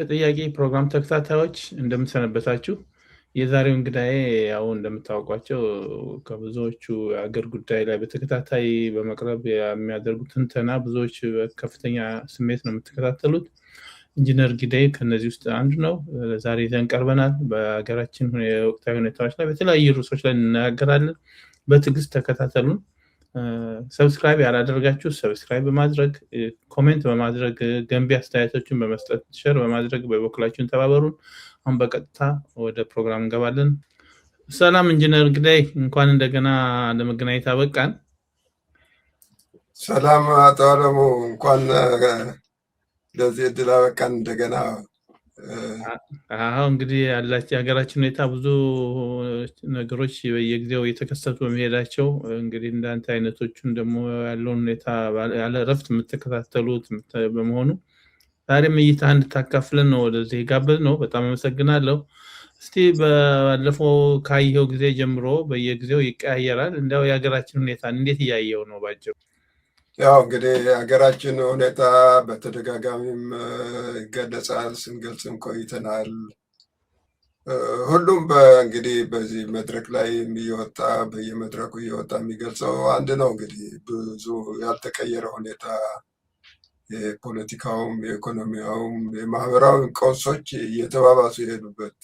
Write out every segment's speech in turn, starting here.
ጥያቄ ፕሮግራም ተከታታዮች፣ እንደምትሰነበታችሁ። የዛሬው እንግዳዬ ያው እንደምታውቋቸው ከብዙዎቹ የአገር ጉዳይ ላይ በተከታታይ በመቅረብ የሚያደርጉት ትንተና ብዙዎች በከፍተኛ ስሜት ነው የምትከታተሉት። ኢንጂነር ግደይ ከነዚህ ውስጥ አንዱ ነው። ዛሬ ይዘን ቀርበናል። በሀገራችን ወቅታዊ ሁኔታዎች ላይ በተለያዩ ርዕሶች ላይ እንነጋገራለን። በትዕግስት ተከታተሉን። Subscribe ያላደረጋችሁ subscribe በማድረግ፣ comment በማድረግ፣ ገንቢ አስተያየቶችን በመስጠት፣ share በማድረግ በበኩላችሁን ተባበሩን። አሁን በቀጥታ ወደ ፕሮግራም እንገባለን። ሰላም ኢንጂነር ግደይ፣ እንኳን እንደገና ለመገናኘት አበቃን። ሰላም አቶ አለሙ፣ እንኳን ለዚህ እድል አበቃን እንደገና። አዎ፣ እንግዲህ ያላቸው የሀገራችን ሁኔታ ብዙ ነገሮች በየጊዜው እየተከሰቱ በመሄዳቸው እንግዲህ እንዳንተ አይነቶቹን ደግሞ ያለውን ሁኔታ ያለ እረፍት የምትከታተሉት በመሆኑ ዛሬም እይታ እንድታካፍለን ነው ወደዚህ የጋበዝነው። በጣም አመሰግናለሁ። እስቲ ባለፈው ካየኸው ጊዜ ጀምሮ በየጊዜው ይቀያየራል። እንዲያው የሀገራችን ሁኔታ እንዴት እያየው ነው ባጭሩ? ያው እንግዲህ የሀገራችን ሁኔታ በተደጋጋሚም ይገለጻል፣ ስንገልጽም ቆይተናል። ሁሉም እንግዲህ በዚህ መድረክ ላይ እየወጣ፣ በየመድረኩ እየወጣ የሚገልጸው አንድ ነው። እንግዲህ ብዙ ያልተቀየረ ሁኔታ፣ የፖለቲካውም፣ የኢኮኖሚያውም፣ የማህበራዊ ቀውሶች እየተባባሱ የሄዱበት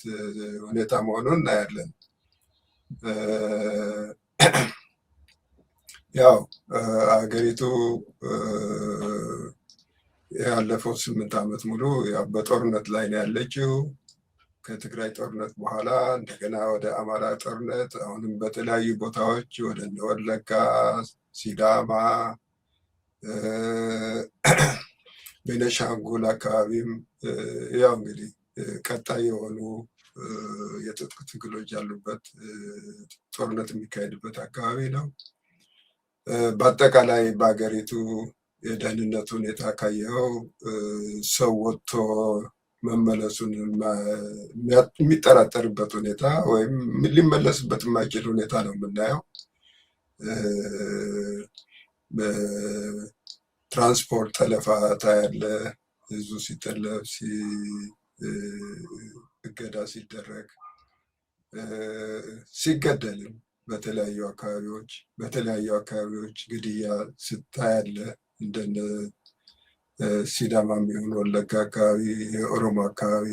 ሁኔታ መሆኑን እናያለን። ያው አገሪቱ ያለፈው 8 ዓመት ሙሉ ያው በጦርነት ላይ ነው ያለችው። ከትግራይ ጦርነት በኋላ እንደገና ወደ አማራ ጦርነት፣ አሁንም በተለያዩ ቦታዎች ወደ ወለጋ፣ ሲዳማ፣ ቤነሻንጉል አካባቢም ያው እንግዲህ ቀጣይ የሆኑ የትጥቅ ትግሎች ያሉበት፣ ጦርነት የሚካሄድበት አካባቢ ነው። በአጠቃላይ በሀገሪቱ የደህንነት ሁኔታ ካየኸው ሰው ወጥቶ መመለሱን የሚጠራጠርበት ሁኔታ ወይም ሊመለስበት የማይችል ሁኔታ ነው የምናየው። በትራንስፖርት ጠለፋ ታያለህ። ህዝቡ ሲጠለፍ፣ እገዳ ሲደረግ፣ ሲገደልም በተለያዩ አካባቢዎች ግድያ ስታያለህ። እንደነ ሲዳማ የሚሆን ወለጋ አካባቢ፣ የኦሮሞ አካባቢ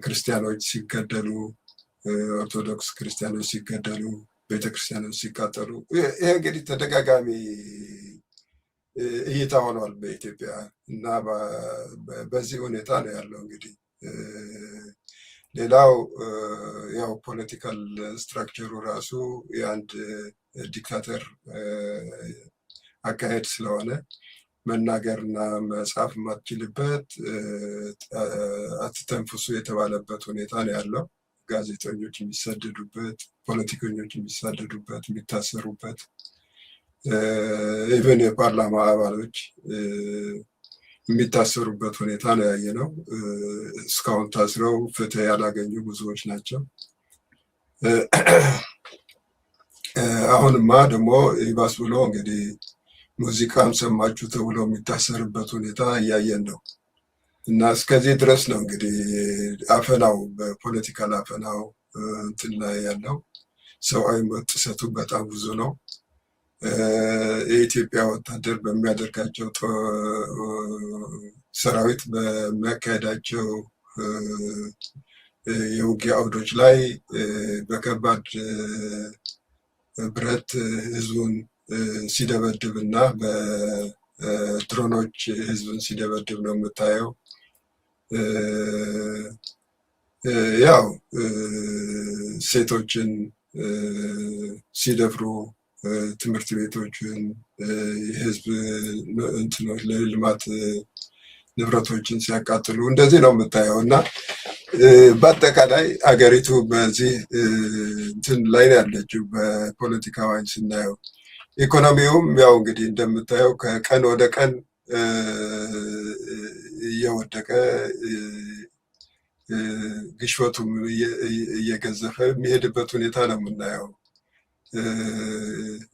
ክርስቲያኖች ሲገደሉ፣ ኦርቶዶክስ ክርስቲያኖች ሲገደሉ፣ ቤተክርስቲያኖች ሲቃጠሉ፣ ይሄ እንግዲህ ተደጋጋሚ እይታ ሆኗል በኢትዮጵያ እና በዚህ ሁኔታ ነው ያለው። እንግዲህ ሌላው ያው political structure ኡ ራሱ የአንድ dictator አካሄድ ስለሆነ መናገርና መጻፍ የማትችልበት፣ አትተንፍሱ የተባለበት ሁኔታ ነው ያለው። ጋዜጠኞች የሚሰደዱበት፣ ፖለቲከኞች የሚሳደዱበት፣ የሚታሰሩበት፣ even የፓርላማ አባሎች የሚታሰሩበት ሁኔታ ነው ያየነው። እስካሁን ታስረው ፍትህ ያላገኙ ብዙዎች ናቸው። አሁንማ ደግሞ ይባስ ብሎ እንግዲህ ሙዚቃም ሰማችሁ ተብሎ የሚታሰርበት ሁኔታ እያየን ነው። እና እስከዚህ ድረስ ነው እንግዲህ አፈናው፣ በ political አፈናው እንትን ላይ ያለው። ሰብአዊ መብት ጥሰቱ በጣም ብዙ ነው። የኢትዮጵያ ወታደር በሚያደርጋቸው፣ ሰራዊት በሚያካሄዳቸው የውጊያ አውዶች ላይ በከባድ ብረት ህዝቡን ሲደበድብ እና በድሮኖች ህዝብን ሲደበድብ ነው የምታየው። ያው ሴቶችን ሲደፍሩ፣ ትምህርት ቤቶችን፣ የህዝብ እንትኖች፣ ለልማት ንብረቶችን ሲያቃጥሉ እንደዚህ ነው የምታየው። እና በአጠቃላይ አገሪቱ በዚህ እንትን ላይ ነው ያለችው በፖለቲካዊ አይን ስናየው። ኢኮኖሚውም ያው እንግዲህ እንደምታየው ከቀን ወደ ቀን እየወደቀ፣ ግሽበቱም እየገዘፈ የሚሄድበት ሁኔታ ነው የምናየው።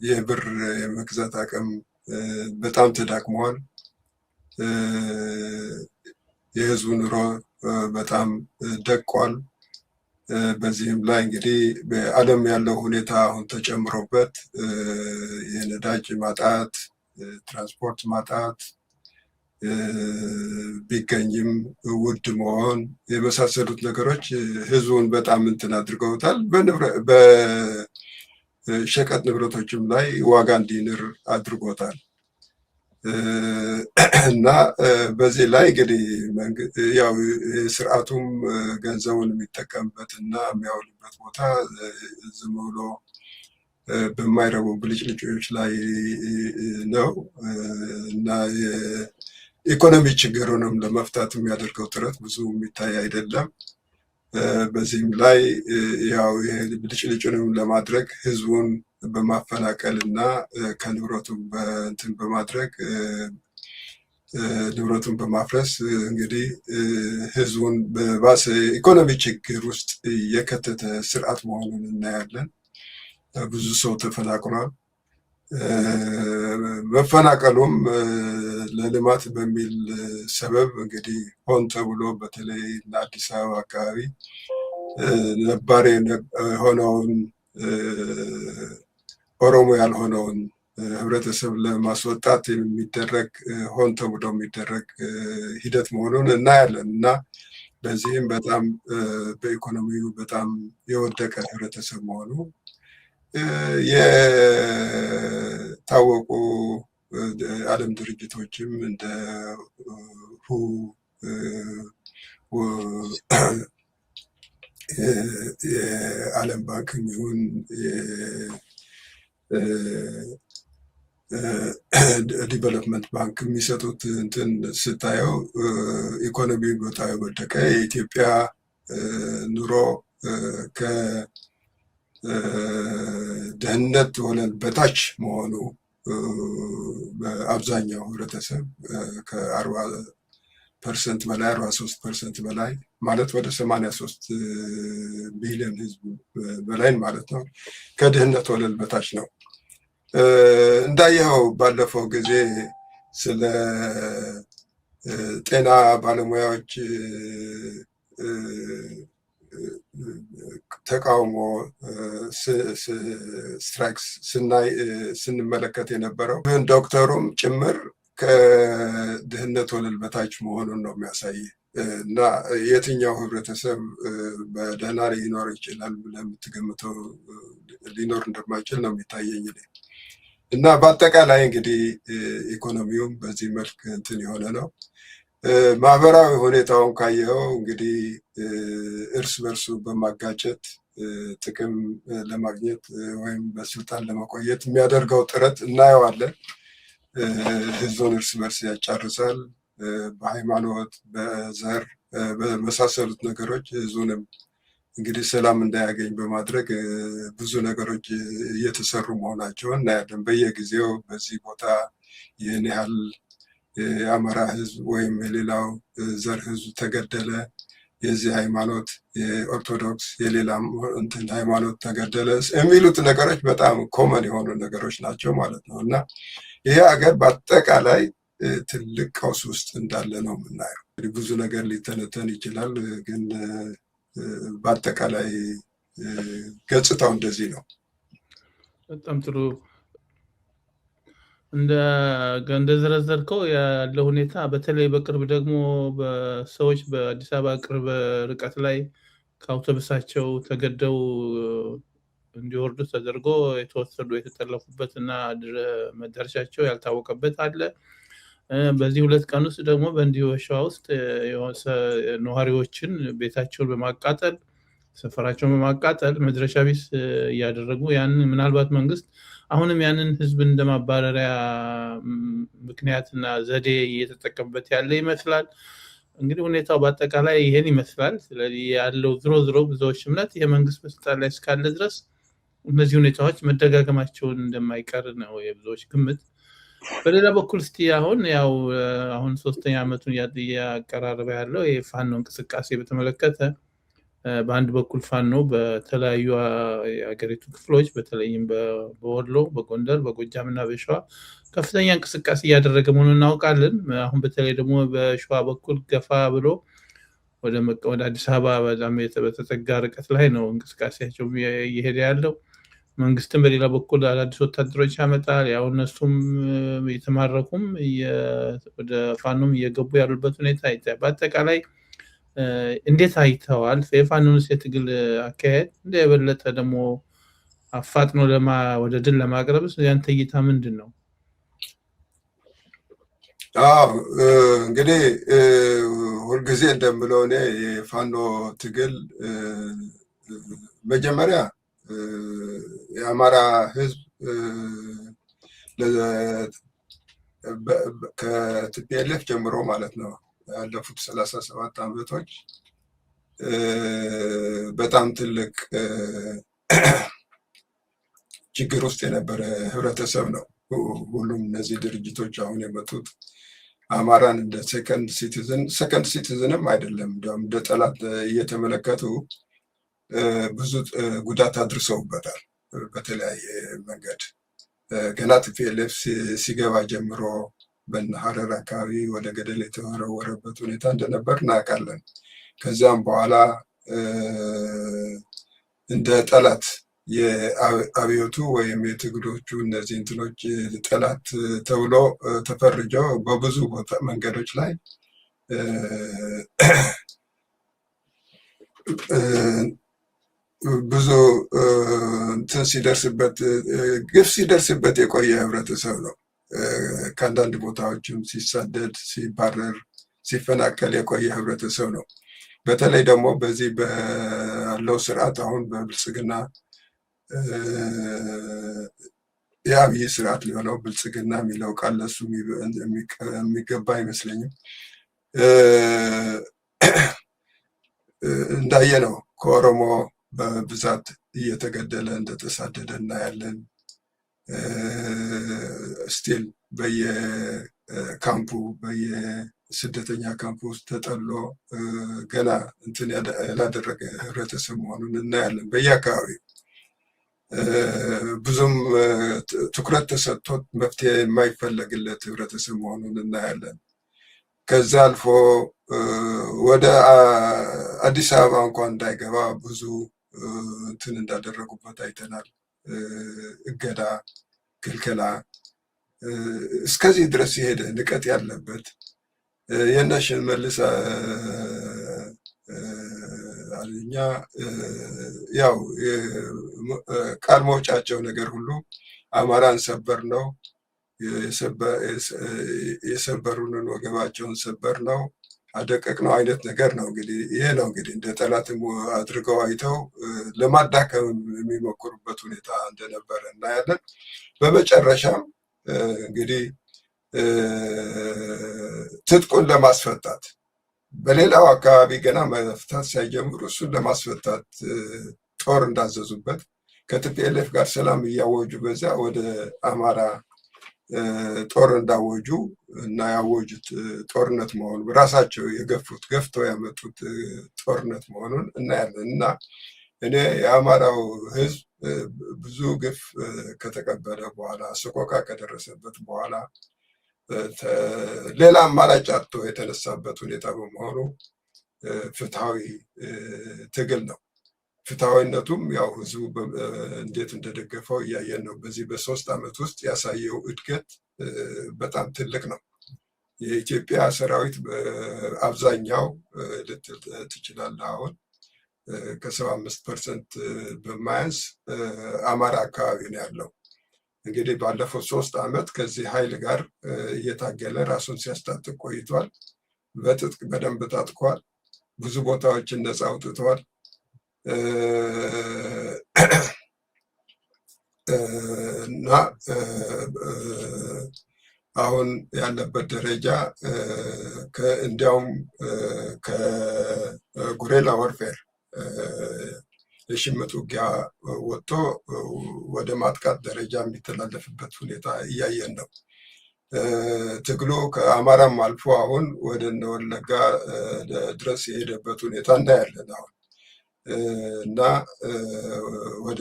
የብር የመግዛት አቅም በጣም ተዳክመዋል። የህዝቡ ኑሮ በጣም ደቋል። በዚህም ላይ እንግዲህ በዓለም ያለው ሁኔታ አሁን ተጨምሮበት የነዳጅ ማጣት፣ ትራንስፖርት ማጣት፣ ቢገኝም ውድ መሆን የመሳሰሉት ነገሮች ህዝቡን በጣም እንትን አድርገውታል። በሸቀጥ ንብረቶችም ላይ ዋጋ እንዲንር አድርጎታል። እና በዚህ ላይ እንግዲህ ያው ስርዓቱም ገንዘቡን የሚጠቀምበት እና የሚያውልበት ቦታ ዝም ብሎ በማይረቡ ብልጭልጮች ላይ ነው እና የኢኮኖሚ ችግሩንም ለመፍታት የሚያደርገው ጥረት ብዙ የሚታይ አይደለም። በዚህም ላይ ያው ብልጭልጩንም ለማድረግ ህዝቡን በማፈናቀል እና ከንብረቱ እንትን በማድረግ፣ ንብረቱን በማፍረስ እንግዲህ ህዝቡን በባሰ ኢኮኖሚ ችግር ውስጥ የከተተ ስርዓት መሆኑን እናያለን። ብዙ ሰው ተፈናቅሏል። መፈናቀሉም ለልማት በሚል ሰበብ እንግዲህ ሆን ተብሎ በተለይ ለአዲስ አበባ አካባቢ ነባር የሆነውን፣ ኦሮሞ ያልሆነውን ህብረተሰብ ለማስወጣት የሚደረግ፣ ሆን ተብሎ የሚደረግ ሂደት መሆኑን እናያለን። እና በዚህም በጣም በኢኮኖሚው በጣም የወደቀ ህብረተሰብ መሆኑ የታወቁ ዓለም ድርጅቶችም እንደ WHO፣ የዓለም ባንክ ይሁን development bank የሚሰጡት እንትን ስታየው ኢኮኖሚ በጣም የወደቀ፣ የኢትዮጵያ ኑሮ ከድህነት ወለል በታች መሆኑ፣ በአብዛኛው ህብረተሰብ ከ40% በላይ፣ 43% በላይ ማለት ወደ 83 ሚሊዮን ህዝብ በላይ ማለት ነው፣ ከድህነት ወለል በታች ነው። እንዳየኸው ባለፈው ጊዜ ስለ ጤና ባለሙያዎች ተቃውሞ strike ስናይ ስንመለከት የነበረው ዶክተሩም ጭምር ከድህነት ወለል በታች መሆኑን ነው የሚያሳይ። እና የትኛው ህብረተሰብ በደህና ሊኖር ይችላል ብለህ የምትገምተው ሊኖር እንደማይችል ነው የሚታየኝ። እና በአጠቃላይ እንግዲህ ኢኮኖሚውም በዚህ መልክ እንትን የሆነ ነው። ማህበራዊ ሁኔታውን ካየኸው እንግዲህ እርስ በርሱ በማጋጨት ጥቅም ለማግኘት ወይም በስልጣን ለመቆየት የሚያደርገው ጥረት እናየዋለን። ህዝቡን እርስ በርስ ያጫርሳል። በሃይማኖት፣ በዘር፣ በመሳሰሉት ነገሮች ህዝቡንም እንግዲህ ሰላም እንዳያገኝ በማድረግ ብዙ ነገሮች እየተሰሩ መሆናቸውን እናያለን። በየጊዜው በዚህ ቦታ ይህን ያህል የአማራ ህዝብ ወይም የሌላው ዘር ህዝብ ተገደለ፣ የዚህ ሃይማኖት የኦርቶዶክስ የሌላም እንትን ሃይማኖት ተገደለ የሚሉት ነገሮች በጣም common የሆኑ ነገሮች ናቸው ማለት ነው። እና ይሄ ሀገር በአጠቃላይ ትልቅ ቀውስ ውስጥ እንዳለ ነው የምናየው። ብዙ ነገር ሊተነተን ይችላል፣ ግን በአጠቃላይ ገጽታው እንደዚህ ነው። በጣም ጥሩ። እንደዘረዘርከው ያለው ሁኔታ በተለይ በቅርብ ደግሞ በሰዎች በአዲስ አበባ ቅርብ ርቀት ላይ ከአውቶቡሳቸው ተገደው እንዲወርዱ ተደርጎ የተወሰዱ፣ የተጠለፉበት እና መዳረሻቸው ያልታወቀበት አለ። በዚህ 2 ቀን ውስጥ ደግሞ በእንዲሁ በሸዋ ውስጥ ነዋሪዎችን ቤታቸውን በማቃጠል፣ ሰፈራቸውን በማቃጠል መድረሻ ቢስ እያደረጉ፣ ያንን ምናልባት መንግስት አሁንም ያንን ህዝብ እንደማባረሪያ ምክንያትና ዘዴ እየተጠቀምበት ያለ ይመስላል። እንግዲህ ሁኔታው በአጠቃላይ ይሄን ይመስላል። ስለዚህ ያለው ዝሮ ዝሮ ብዙዎች እምነት የመንግስት በስልጣን ላይ እስካለ ድረስ እነዚህ ሁኔታዎች መደጋገማቸውን እንደማይቀር ነው የብዙዎች ግምት። በሌላ በኩል እስቲ አሁን ያው አሁን ሶስተኛ ዓመቱን እያቀራረበ ያለው የፋኖ እንቅስቃሴ በተመለከተ በአንድ በኩል ፋኖ በተለያዩ የሀገሪቱ ክፍሎች በተለይም በወሎ፣ በጎንደር፣ በጎጃም እና በሸዋ ከፍተኛ እንቅስቃሴ እያደረገ መሆኑን እናውቃለን። አሁን በተለይ ደግሞ በሸዋ በኩል ገፋ ብሎ ወደ አዲስ አበባ በጣም በተጠጋ ርቀት ላይ ነው እንቅስቃሴያቸው እየሄደ ያለው። መንግስትም በሌላ በኩል አዳዲስ ወታደሮች ያመጣል። ያው እነሱም የተማረኩም ወደ ፋኖም እየገቡ ያሉበት ሁኔታ ይታያል። በአጠቃላይ እንዴት አይተዋል? የፋኖንስ የትግል አካሄድ እንደ የበለጠ ደግሞ አፋጥኖ ወደ ድል ለማቅረብስ ያንተ እይታ ምንድን ነው? አዎ፣ እንግዲህ ሁልጊዜ እንደምለው እኔ የፋኖ ትግል መጀመሪያ የአማራ ሕዝብ ከ TPLF ጀምሮ ማለት ነው ያለፉት 37 ዓመቶች በጣም ትልቅ ችግር ውስጥ የነበረ ህብረተሰብ ነው። ሁሉም እነዚህ ድርጅቶች አሁን የመጡት አማራን እንደ second citizen፣ second citizen ም አይደለም፣ እንዲያውም እንደ ጠላት እየተመለከቱ ብዙ ጉዳት አድርሰውበታል በተለያየ መንገድ። ገና TPLF ሲገባ ጀምሮ በነ ሀረር አካባቢ ወደ ገደል የተወረወረበት ሁኔታ እንደነበር እናውቃለን። ከዚያም በኋላ እንደ ጠላት የአብዮቱ ወይም የትግሎቹ እነዚህ እንትኖች ጠላት ተብሎ ተፈርጆ በብዙ ቦታ መንገዶች ላይ ብዙ እንትን ሲደርስበት፣ ግፍ ሲደርስበት የቆየ ህብረተሰብ ነው። ከአንዳንድ ቦታዎችም ሲሳደድ፣ ሲባረር፣ ሲፈናቀል የቆየ ህብረተሰብ ነው። በተለይ ደግሞ በዚህ ባለው ስርዓት አሁን በብልጽግና፣ የአብይ ስርዓት ሊሆነው ብልጽግና የሚለው ቃል ለሱ የሚገባ አይመስለኝም። እንዳየነው ከኦሮሞ በብዛት እየተገደለ እንደተሳደደ እናያለን። Still በየካምፑ፣ በየስደተኛ ካምፑ ውስጥ ተጠሎ ገና እንትን ያላደረገ ህብረተሰብ መሆኑን እናያለን። በየአካባቢው ብዙም ትኩረት ተሰጥቶት መፍትሄ የማይፈለግለት ህብረተሰብ መሆኑን እናያለን። ከዛ አልፎ ወደ አዲስ አበባ እንኳን እንዳይገባ ብዙ እንትን እንዳደረጉበት አይተናል። እገዳ፣ ክልከላ እስከዚህ ድረስ የሄደ ንቀት ያለበት የነ ሽመልስ እኛ ያው ቃል መውጫቸው ነገር ሁሉ አማራን ሰበር ነው፣ የሰበሩንን ወገባቸውን ሰበር ነው፣ አደቀቅ ነው አይነት ነገር ነው። እንግዲህ ይሄ ነው እንግዲህ እንደ ጠላትም አድርገው አይተው ለማዳከም የሚሞክሩበት ሁኔታ እንደነበረ እናያለን። በመጨረሻም እንግዲህ ትጥቁን ለማስፈታት፣ በሌላው አካባቢ ገና መፍታት ሳይጀምሩ እሱን ለማስፈታት ጦር እንዳዘዙበት፣ ከ TPLF ጋር ሰላም እያወጁ በዚያ ወደ አማራ ጦር እንዳወጁ እና ያወጁት ጦርነት መሆኑ፣ ራሳቸው የገፉት፣ ገፍተው ያመጡት ጦርነት መሆኑን እናያለን። እና እኔ የአማራው ሕዝብ ብዙ ግፍ ከተቀበለ በኋላ፣ ሰቆቃ ከደረሰበት በኋላ ሌላ አማራጭ አጥቶ የተነሳበት ሁኔታ በመሆኑ ፍትሐዊ ትግል ነው። ፍትሐዊነቱም ያው ህዝቡ እንዴት እንደደገፈው እያየን ነው። በዚህ በ3 ዓመት ውስጥ ያሳየው እድገት በጣም ትልቅ ነው። የኢትዮጵያ ሰራዊት አብዛኛው ልትል ትችላለህ አሁን ከ75% በማያንስ አማራ አካባቢ ነው ያለው። እንግዲህ ባለፈው 3 ዓመት ከዚህ ኃይል ጋር እየታገለ ራሱን ሲያስታጥቅ ቆይቷል። በትጥቅ በደንብ ታጥቋል። ብዙ ቦታዎችን ነፃ አውጥተዋል። እና አሁን ያለበት ደረጃ እንዲያውም ከ guerrilla warfare፣ የሽምቅ ውጊያ ወጥቶ ወደ ማጥቃት ደረጃ የሚተላለፍበት ሁኔታ እያየን ነው። ትግሉ ከአማራም አልፎ አሁን ወደ እነ ወለጋ ድረስ የሄደበት ሁኔታ እናያለን። አሁን እና ወደ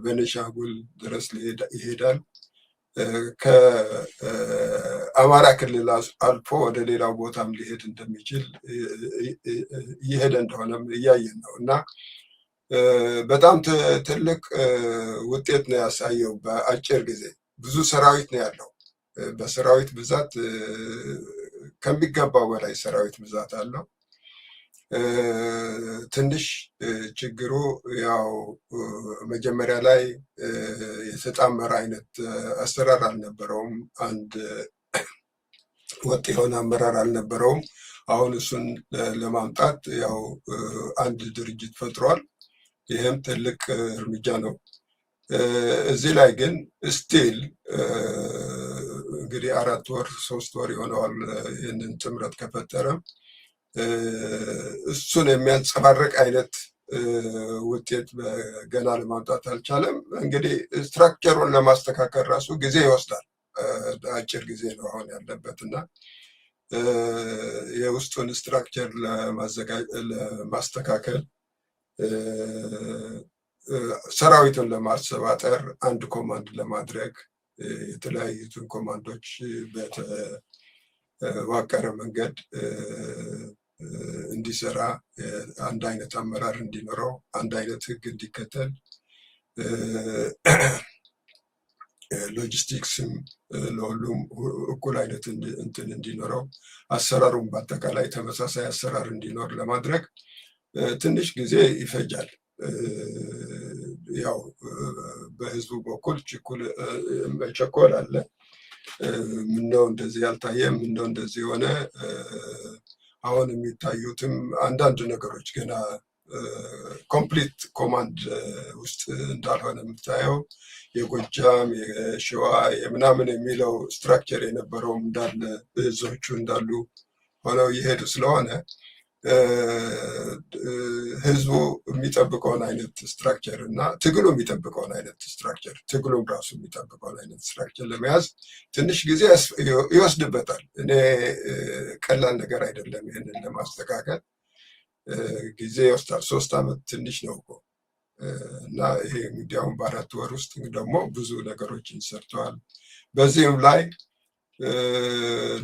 ቤኒሻንጉል ድረስ ይሄዳል። ከአማራ ክልል አልፎ ወደ ሌላው ቦታም ሊሄድ እንደሚችል፣ እየሄደ እንደሆነም እያየን ነው። እና በጣም ትልቅ ውጤት ነው ያሳየው። በአጭር ጊዜ ብዙ ሰራዊት ነው ያለው። በሰራዊት ብዛት ከሚገባው በላይ ሰራዊት ብዛት አለው። ትንሽ ችግሩ ያው መጀመሪያ ላይ የተጣመረ አይነት አሰራር አልነበረውም። አንድ ወጥ የሆነ አመራር አልነበረውም። አሁን እሱን ለማምጣት ያው አንድ ድርጅት ፈጥሯል። ይህም ትልቅ እርምጃ ነው። እዚህ ላይ ግን still እንግዲህ 4 ወር 3 ወር ይሆነዋል ይህንን ጥምረት ከፈጠረ፣ እሱን የሚያንጸባርቅ አይነት ውጤት ገና ለማምጣት አልቻለም። እንግዲህ structure ኡን ለማስተካከል ራሱ ጊዜ ይወስዳል። አጭር ጊዜ ነው አሁን ያለበት እና የውስጡን structure ለማስተካከል፣ ሰራዊቱን ለማሰባጠር፣ አንድ command ለማድረግ፣ የተለያዩትን command ኦች በተዋቀረ መንገድ እንዲሰራ፣ አንድ አይነት አመራር እንዲኖረው፣ አንድ አይነት ህግ እንዲከተል፣ ሎጂስቲክስም ለሁሉም እኩል አይነት እንትን እንዲኖረው፣ አሰራሩም በአጠቃላይ ተመሳሳይ አሰራር እንዲኖር ለማድረግ ትንሽ ጊዜ ይፈጃል። ያው በህዝቡ በኩል መቸኮል አለ። ምነው እንደዚህ ያልታየ? ምነው እንደዚህ የሆነ? አሁን የሚታዩትም አንዳንድ ነገሮች ገና complete command ውስጥ እንዳልሆነ የምታየው፣ የጎጃም፣ የሸዋ፣ የምናምን የሚለው structure የነበረውም እንዳለ እዞቹ እንዳሉ ሆነው እየሄዱ ስለሆነ ህዝቡ የሚጠብቀውን አይነት structure እና ትግሉ የሚጠብቀውን አይነት structure፣ ትግሉም ራሱ የሚጠብቀውን አይነት structure ለመያዝ ትንሽ ጊዜ ይወስድበታል። እኔ ቀላል ነገር አይደለም። ይህንን ለማስተካከል ጊዜ ይወስዳል። 3 ዓመት ትንሽ ነው እኮ። እና ይሄ እንዲያውም በ4 ወር ውስጥ ደግሞ ብዙ ነገሮችን ሰርተዋል። በዚህም ላይ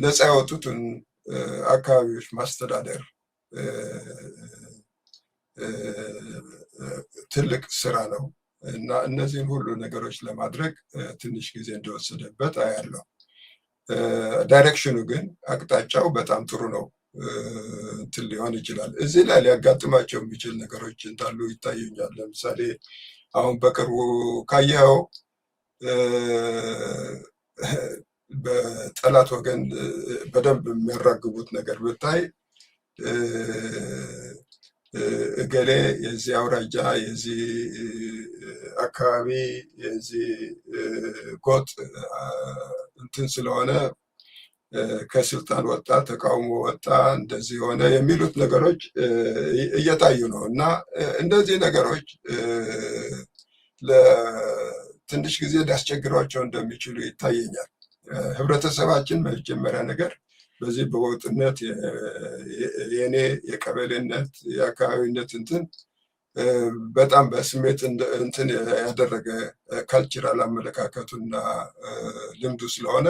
ነፃ ያወጡትን አካባቢዎች ማስተዳደር ትልቅ ስራ ነው እና እነዚህን ሁሉ ነገሮች ለማድረግ ትንሽ ጊዜ እንደወሰደበት አያለው። Direction ኑ ግን፣ አቅጣጫው በጣም ጥሩ ነው። እንትን ሊሆን ይችላል። እዚህ ላይ ሊያጋጥማቸው የሚችል ነገሮች እንዳሉ ይታዩኛል። ለምሳሌ አሁን በቅርቡ ካየኸው በጠላት ወገን በደንብ የሚያራግቡት ነገር ብታይ እገሌ የዚህ አውራጃ፣ የዚህ አካባቢ፣ የዚህ ጎጥ እንትን ስለሆነ ከስልጣን ወጣ፣ ተቃውሞ ወጣ፣ እንደዚህ ሆነ የሚሉት ነገሮች እየታዩ ነው። እና እንደዚህ ነገሮች ለትንሽ ጊዜ ሊያስቸግሯቸው እንደሚችሉ ይታየኛል። ህብረተሰባችን መጀመሪያ ነገር በዚህ በጎጥነት፣ የኔ የቀበሌነት፣ የአካባቢነት እንትን በጣም በስሜት እንትን ያደረገ cultural አመለካከቱና ልምዱ ስለሆነ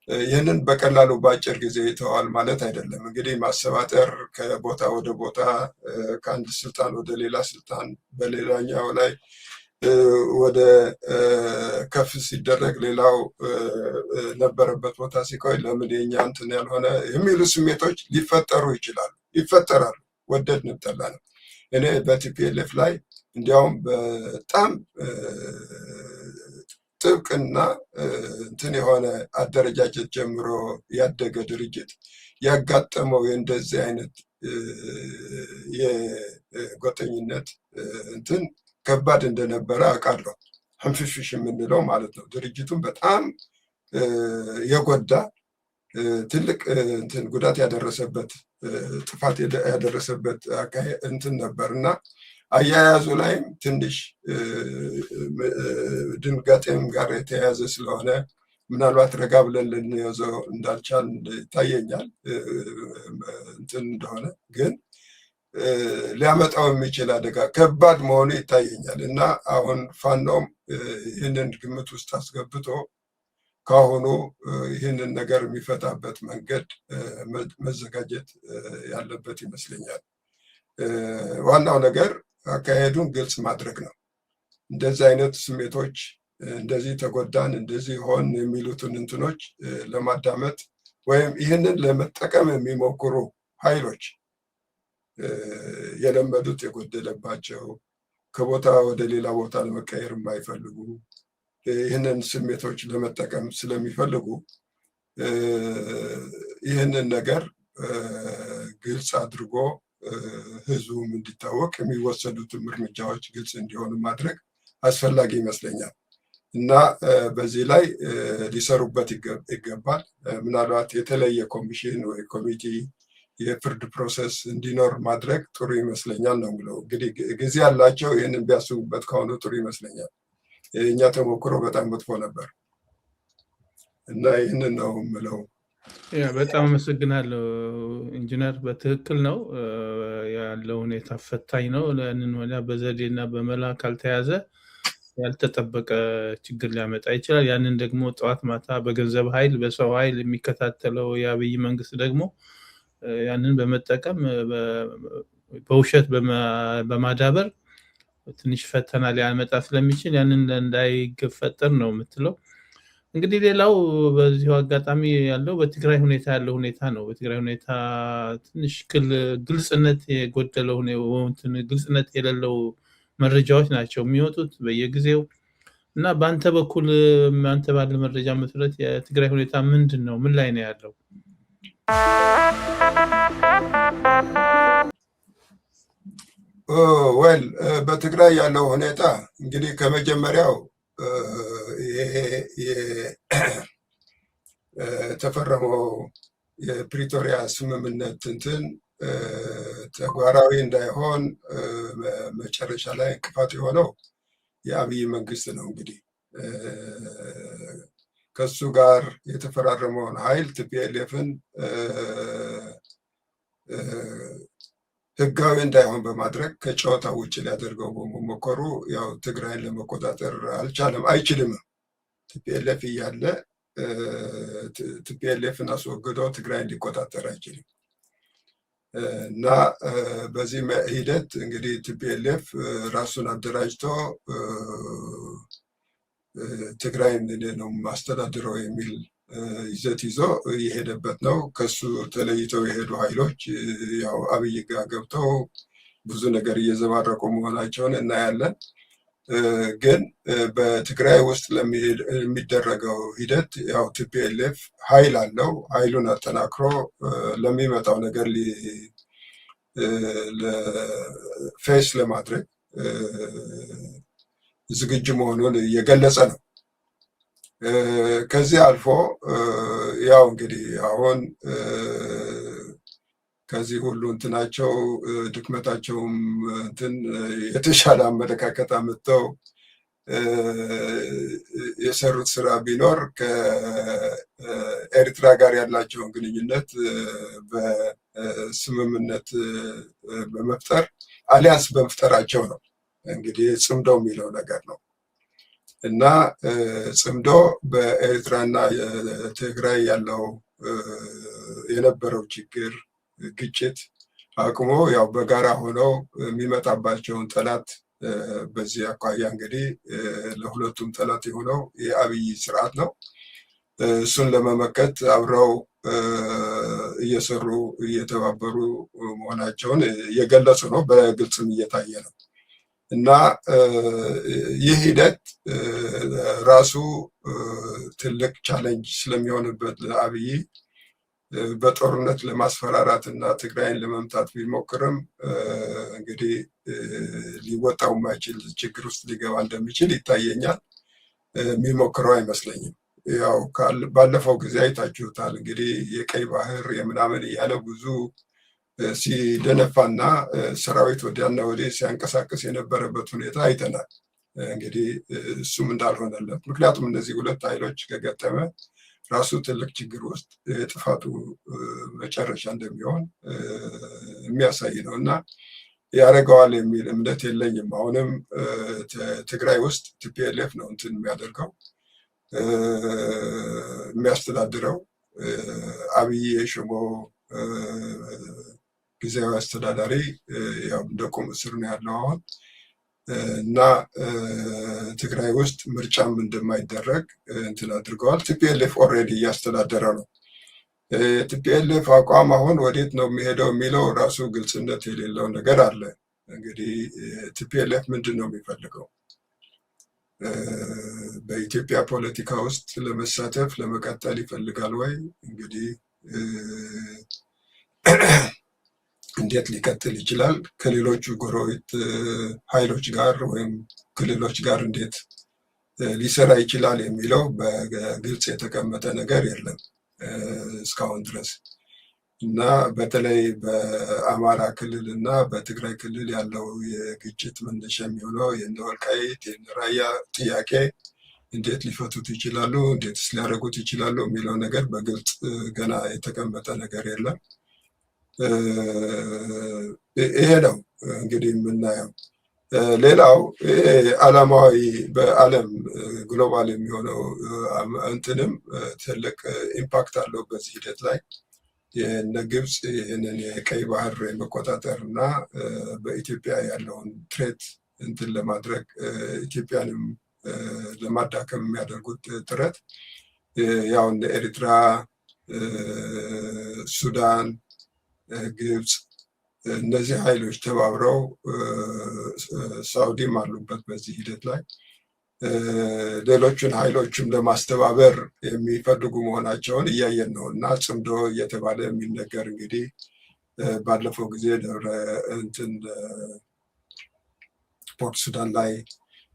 ይህንን በቀላሉ በአጭር ጊዜ ይተዋል ማለት አይደለም። እንግዲህ ማሰባጠር፣ ከቦታ ወደ ቦታ፣ ከአንድ ስልጣን ወደ ሌላ ስልጣን፣ በሌላኛው ላይ ወደ ከፍ ሲደረግ ሌላው ነበረበት ቦታ ሲቆይ ለምን የኛ እንትን ያልሆነ የሚሉ ስሜቶች ሊፈጠሩ ይችላሉ፣ ይፈጠራሉ። ወደድንም ጠላንም። እኔ በ TPLF ላይ እንዲያውም በጣም ጥብቅና እንትን የሆነ አደረጃጀት ጀምሮ ያደገ ድርጅት ያጋጠመው የእንደዚህ አይነት የጎጠኝነት እንትን ከባድ እንደነበረ አውቃለሁ። ሕንፍሽፍሽ የምንለው ማለት ነው። ድርጅቱን በጣም የጎዳ፣ ትልቅ እንትን ጉዳት ያደረሰበት፣ ጥፋት ያደረሰበት እንትን ነበር። እና አያያዙ ላይም ትንሽ ድንጋጤም ጋር የተያያዘ ስለሆነ ምናልባት ረጋ ብለን ልንይዘው እንዳልቻል ይታየኛል። እንትን እንደሆነ ግን ሊያመጣው የሚችል አደጋ ከባድ መሆኑ ይታየኛል። እና አሁን ፋኖም ይህንን ግምት ውስጥ አስገብቶ ከአሁኑ ይህንን ነገር የሚፈታበት መንገድ መዘጋጀት ያለበት ይመስለኛል። ዋናው ነገር አካሄዱን ግልጽ ማድረግ ነው። እንደዚህ አይነት ስሜቶች፣ እንደዚህ ተጎዳን፣ እንደዚህ ሆን የሚሉትን እንትኖች ለማዳመጥ ወይም ይህንን ለመጠቀም የሚሞክሩ ኃይሎች፣ የለመዱት የጎደለባቸው፣ ከቦታ ወደ ሌላ ቦታ ለመቀየር የማይፈልጉ፣ ይህንን ስሜቶች ለመጠቀም ስለሚፈልጉ ይህንን ነገር ግልጽ አድርጎ ህዝቡም እንዲታወቅ፣ የሚወሰዱትም እርምጃዎች ግልጽ እንዲሆኑ ማድረግ አስፈላጊ ይመስለኛል። እና በዚህ ላይ ሊሰሩበት ይገባል። ምናልባት የተለየ ኮሚሽን ወይ ኮሚቴ፣ የፍርድ process እንዲኖር ማድረግ ጥሩ ይመስለኛል ነው የምለው። እንግዲህ ጊዜ ያላቸው ይህንን ቢያስቡበት ከሆኑ ጥሩ ይመስለኛል። የእኛ ተሞክሮ በጣም መጥፎ ነበር እና ይህንን ነው የምለው። Yeah፣ በጣም አመሰግናለሁ ኢንጂነር። በትክክል ነው፣ ያለው ሁኔታ ፈታኝ ነው። ያንን ሆነ በዘዴና በመላ ካልተያዘ ያልተጠበቀ ችግር ሊያመጣ ይችላል። ያንን ደግሞ ጠዋት ማታ በገንዘብ ኃይል፣ በሰው ኃይል የሚከታተለው የአብይ መንግስት ደግሞ ያንን በመጠቀም፣ በውሸት በማዳበር ትንሽ ፈተና ሊያመጣ ስለሚችል ያንን እንዳይፈጠር ነው የምትለው። እንግዲህ ሌላው በዚሁ አጋጣሚ ያለው በትግራይ ሁኔታ ያለው ሁኔታ ነው። በትግራይ ሁኔታ ትንሽ ግልጽነት የጎደለው፣ ግልጽነት የሌለው መረጃዎች ናቸው የሚወጡት በየጊዜው። እና በአንተ በኩል፣ አንተ ባለ መረጃ መሰረት የትግራይ ሁኔታ ምንድን ነው? ምን ላይ ነው ያለው? Well፣ በትግራይ ያለው ሁኔታ እንግዲህ ከመጀመሪያው ይሄ የተፈረመው የፕሪቶሪያ ስምምነት እንትን ተግባራዊ እንዳይሆን መጨረሻ ላይ እንቅፋት የሆነው የአብይ መንግስት ነው። እንግዲህ ከሱ ጋር የተፈራረመውን ኃይል TPLF ን ህጋዊ እንዳይሆን በማድረግ ከጨዋታ ውጭ ሊያደርገው በመሞከሩ ያው ትግራይን ለመቆጣጠር አልቻለም፣ አይችልም። TPLF እያለ TPLF ን አስወግዶ ትግራይን ሊቆጣጠር አይችልም። እና በዚህ ሂደት እንግዲህ TPLF ራሱን አደራጅቶ ትግራይን እኔ ነው ማስተዳድረው የሚል ይዘት ይዞ እየሄደበት ነው። ከሱ ተለይተው የሄዱ ኃይሎች ያው አብይ ጋር ገብተው ብዙ ነገር እየዘባረቁ መሆናቸውን እናያለን። ግን በትግራይ ውስጥ የሚደረገው ሂደት ያው TPLF ኃይል አለው። ኃይሉን አጠናክሮ ለሚመጣው ነገር face ለማድረግ ዝግጁ መሆኑን እየገለጸ ነው። ከዚህ አልፎ ያው እንግዲህ አሁን ከዚህ ሁሉ እንትናቸው፣ ድክመታቸውም እንትን የተሻለ አመለካከት አምጥተው የሰሩት ስራ ቢኖር ከኤርትራ ጋር ያላቸውን ግንኙነት በስምምነት በመፍጠር፣ alliance በመፍጠራቸው ነው። እንግዲህ ጽምዶ የሚለው ነገር ነው። እና ጽምዶ በኤርትራና ትግራይ ያለው የነበረው ችግር፣ ግጭት አቁሞ ያው በጋራ ሆነው የሚመጣባቸውን ጠላት፣ በዚህ አኳያ እንግዲህ ለሁለቱም ጠላት የሆነው የአብይ ስርዓት ነው። እሱን ለመመከት አብረው እየሰሩ፣ እየተባበሩ መሆናቸውን እየገለጹ ነው። በግልጽም እየታየ ነው። እና ይህ ሂደት ራሱ ትልቅ challenge ስለሚሆንበት ለአብይ በጦርነት ለማስፈራራት እና ትግራይን ለመምታት ቢሞክርም እንግዲህ ሊወጣው የማይችል ችግር ውስጥ ሊገባ እንደሚችል ይታየኛል። የሚሞክረው አይመስለኝም። ያው ባለፈው ጊዜ አይታችሁታል። እንግዲህ የቀይ ባህር የምናምን እያለ ብዙ ሲደነፋና ሰራዊት ወዲያና ወዲህ ሲያንቀሳቅስ የነበረበት ሁኔታ አይተናል። እንግዲህ እሱም እንዳልሆነለት፣ ምክንያቱም እነዚህ ሁለት ኃይሎች ከገጠመ ራሱ ትልቅ ችግር ውስጥ የጥፋቱ መጨረሻ እንደሚሆን የሚያሳይ ነው እና ያደርገዋል የሚል እምነት የለኝም። አሁንም ትግራይ ውስጥ TPLF ነው እንትን የሚያደርገው፣ የሚያስተዳድረው። አብይ የሾመው ጊዜያዊ አስተዳዳሪ ያው እንደ ቁም እስር ነው ያለው አሁን። እና ትግራይ ውስጥ ምርጫም እንደማይደረግ እንትን አድርገዋል። TPLF already እያስተዳደረ ነው። TPLF አቋም አሁን ወዴት ነው የሚሄደው የሚለው ራሱ ግልጽነት የሌለው ነገር አለ። እንግዲህ TPLF ምንድን ነው የሚፈልገው? በኢትዮጵያ ፖለቲካ ውስጥ ለመሳተፍ፣ ለመቀጠል ይፈልጋል ወይ? እንግዲህ እንዴት ሊቀጥል ይችላል? ከሌሎቹ ጎረቤት ኃይሎች ጋር ወይም ክልሎች ጋር እንዴት ሊሰራ ይችላል የሚለው በግልጽ የተቀመጠ ነገር የለም እስካሁን ድረስ። እና በተለይ በአማራ ክልል እና በትግራይ ክልል ያለው የግጭት መነሻ የሚሆነው የነ ወልቃይት፣ የነ ራያ ጥያቄ እንዴት ሊፈቱት ይችላሉ፣ እንዴትስ ሊያደርጉት ይችላሉ የሚለው ነገር በግልጽ ገና የተቀመጠ ነገር የለም። ይሄ ነው እንግዲህ የምናየው። ሌላው ዓለማዊ፣ በዓለም global የሚሆነው እንትንም ትልቅ impact አለው በዚህ ሂደት ላይ። የነ ግብፅ ይህንን የቀይ ባህር የመቆጣጠር እና በኢትዮጵያ ያለውን threat እንትን ለማድረግ፣ ኢትዮጵያንም ለማዳከም የሚያደርጉት ጥረት ያው እንደ ኤሪትራ፣ ሱዳን፣ ግብፅ እነዚህ ኃይሎች ተባብረው፣ ሳውዲም አሉበት በዚህ ሂደት ላይ፣ ሌሎችን ኃይሎችም ለማስተባበር የሚፈልጉ መሆናቸውን እያየን ነው። እና ጽምዶ እየተባለ የሚነገር እንግዲህ ባለፈው ጊዜ ደብረ እንትን ፖርት ሱዳን ላይ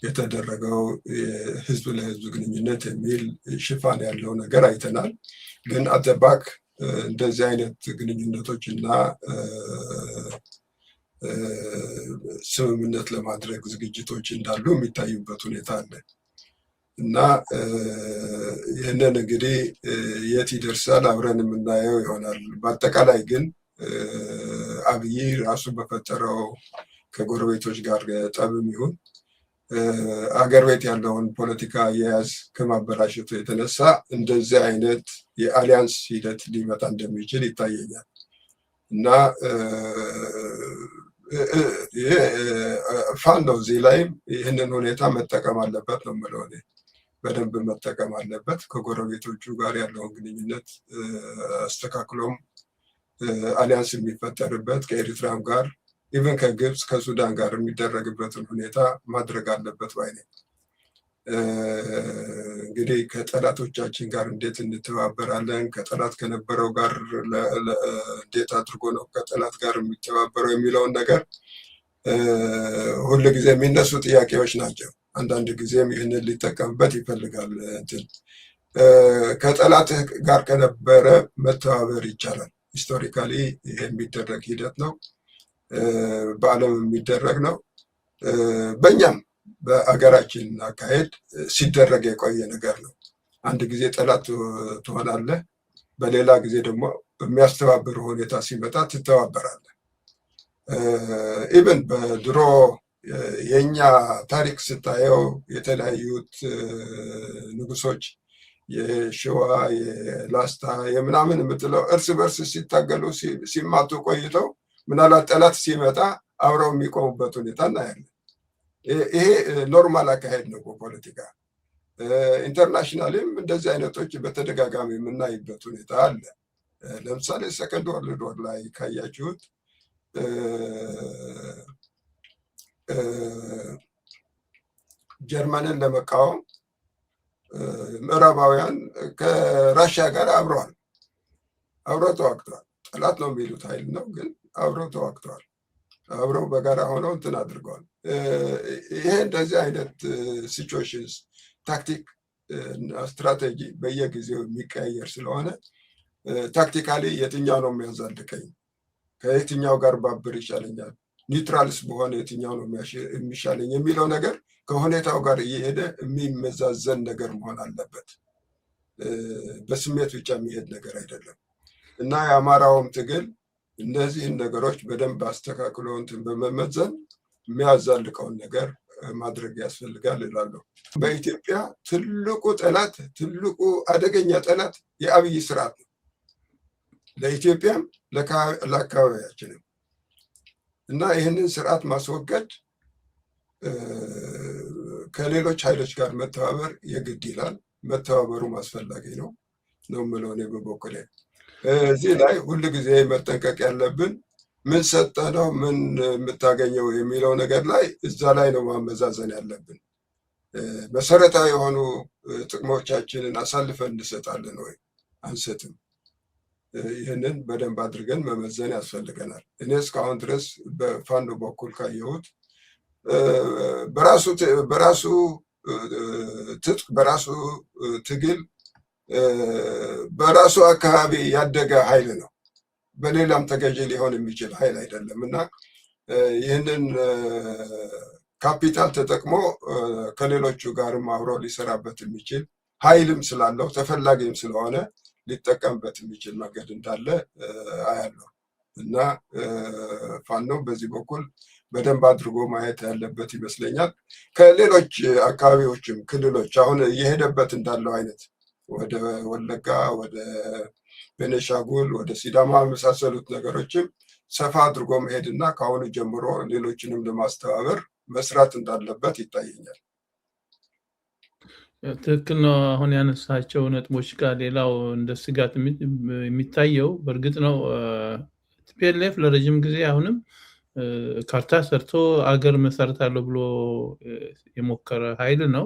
የተደረገው የህዝብ ለህዝብ ግንኙነት የሚል ሽፋን ያለው ነገር አይተናል። ግን at the back እንደዚህ አይነት ግንኙነቶች እና ስምምነት ለማድረግ ዝግጅቶች እንዳሉ የሚታዩበት ሁኔታ አለ። እና ይህንን እንግዲህ የት ይደርሳል አብረን የምናየው ይሆናል። በአጠቃላይ ግን አብይ ራሱ በፈጠረው ከጎረቤቶች ጋር ጠብም ይሁን አገር ቤት ያለውን ፖለቲካ አያያዝ ከማበላሸቱ የተነሳ እንደዚህ አይነት የ alliance ሂደት ሊመጣ እንደሚችል ይታየኛል። እና ይሄ ፋኖ እዚህ ላይም ይህንን ሁኔታ መጠቀም አለበት ነው የምለው እኔ። በደንብ መጠቀም አለበት። ከጎረቤቶቹ ጋር ያለውን ግንኙነት አስተካክሎም alliance የሚፈጠርበት፣ ከኤሪትራም ጋር፣ even ከግብፅ፣ ከሱዳን ጋር የሚደረግበትን ሁኔታ ማድረግ አለበት ባይ ነኝ። እንግዲህ ከጠላቶቻችን ጋር እንዴት እንተባበራለን፣ ከጠላት ከነበረው ጋር እንዴት አድርጎ ነው ከጠላት ጋር የሚተባበረው የሚለውን ነገር ሁል ጊዜ የሚነሱ ጥያቄዎች ናቸው። አንዳንድ ጊዜም ይህንን ሊጠቀምበት ይፈልጋል። እንትን ከጠላትህ ጋር ከነበረ መተባበር ይቻላል። Historically ይሄ የሚደረግ ሂደት ነው። በዓለም የሚደረግ ነው። በእኛም በአገራችን አካሄድ ሲደረግ የቆየ ነገር ነው። አንድ ጊዜ ጠላት ትሆናለህ፣ በሌላ ጊዜ ደግሞ የሚያስተባብር ሁኔታ ሲመጣ ትተባበራለህ። Even በድሮ የኛ ታሪክ ስታየው የተለያዩት ንጉሶች የሸዋ፣ የላስታ፣ የምናምን የምትለው እርስ በርስ ሲታገሉ፣ ሲማቱ ቆይተው ምናልባት ጠላት ሲመጣ አብረው የሚቆሙበት ሁኔታ እናያለን። ይሄ normal አካሄድ ነው በፖለቲካ። Internationally ም እንደዚህ አይነቶች በተደጋጋሚ የምናይበት ሁኔታ አለ። ለምሳሌ Second World War ላይ ካያችሁት ጀርመንን ለመቃወም ምዕራባውያን ከራሽያ ጋር አብረው ተዋግተዋል። ጠላት ነው የሚሉት ኃይል ነው፣ ግን አብረው ተዋግተዋል። አብረው በጋራ ሆነው እንትን አድርገዋል። ይሄ እንደዚህ አይነት situations tactic እና ስትራቴጂ በየጊዜው የሚቀያየር ስለሆነ tactically የትኛው ነው የሚያዛልቀኝ፣ ከየትኛው ጋር ባብር ይሻለኛል፣ neutral ስ ብሆን የትኛው ነው የሚሻለኝ የሚለው ነገር ከሁኔታው ጋር እየሄደ የሚመዛዘን ነገር መሆን አለበት። በስሜት ብቻ የሚሄድ ነገር አይደለም እና የአማራውም ትግል እነዚህን ነገሮች በደንብ አስተካክሎ እንትን በመመዘን የሚያዛልቀውን ነገር ማድረግ ያስፈልጋል እላለሁ። በኢትዮጵያ ትልቁ ጠላት፣ ትልቁ አደገኛ ጠላት የአብይ ስርዓት ነው፣ ለኢትዮጵያም ለአካባቢያችንም። እና ይህንን ስርዓት ማስወገድ ከሌሎች ኃይሎች ጋር መተባበር የግድ ይላል። መተባበሩም አስፈላጊ ነው ነው የምለው እኔ በበኩሌ። እዚህ ላይ ሁል ጊዜ መጠንቀቅ ያለብን ምን ሰጠህ ነው ምን የምታገኘው የሚለው ነገር ላይ፣ እዛ ላይ ነው ማመዛዘን ያለብን። መሰረታዊ የሆኑ ጥቅሞቻችንን አሳልፈን እንሰጣለን ወይ አንሰጥም? ይህንን በደንብ አድርገን መመዘን ያስፈልገናል። እኔ እስካሁን ድረስ በፋኖ በኩል ካየሁት በራሱ ትጥቅ፣ በራሱ ትግል፣ በራሱ አካባቢ ያደገ ኃይል ነው። በሌላም ተገዢ ሊሆን የሚችል ኃይል አይደለም እና ይህንን ካፒታል ተጠቅሞ ከሌሎቹ ጋርም አብሮ ሊሰራበት የሚችል ኃይልም ስላለው፣ ተፈላጊም ስለሆነ ሊጠቀምበት የሚችል መንገድ እንዳለ አያለሁ እና ፋኖ በዚህ በኩል በደንብ አድርጎ ማየት ያለበት ይመስለኛል። ከሌሎች አካባቢዎችም ክልሎች አሁን እየሄደበት እንዳለው አይነት ወደ ወለጋ፣ ወደ ቤኔሻጉል፣ ወደ ሲዳማ የመሳሰሉት ነገሮችም ሰፋ አድርጎ መሄድና ከአሁኑ ጀምሮ ሌሎችንም ለማስተባበር መስራት እንዳለበት ይታየኛል። ትክክል ነው። አሁን ያነሳቸው ነጥቦች ጋር ሌላው እንደ ስጋት የሚታየው፣ በእርግጥ ነው TPLF ለረጅም ጊዜ አሁንም ካርታ ሰርቶ አገር መሰረታለሁ ብሎ የሞከረ ኃይል ነው።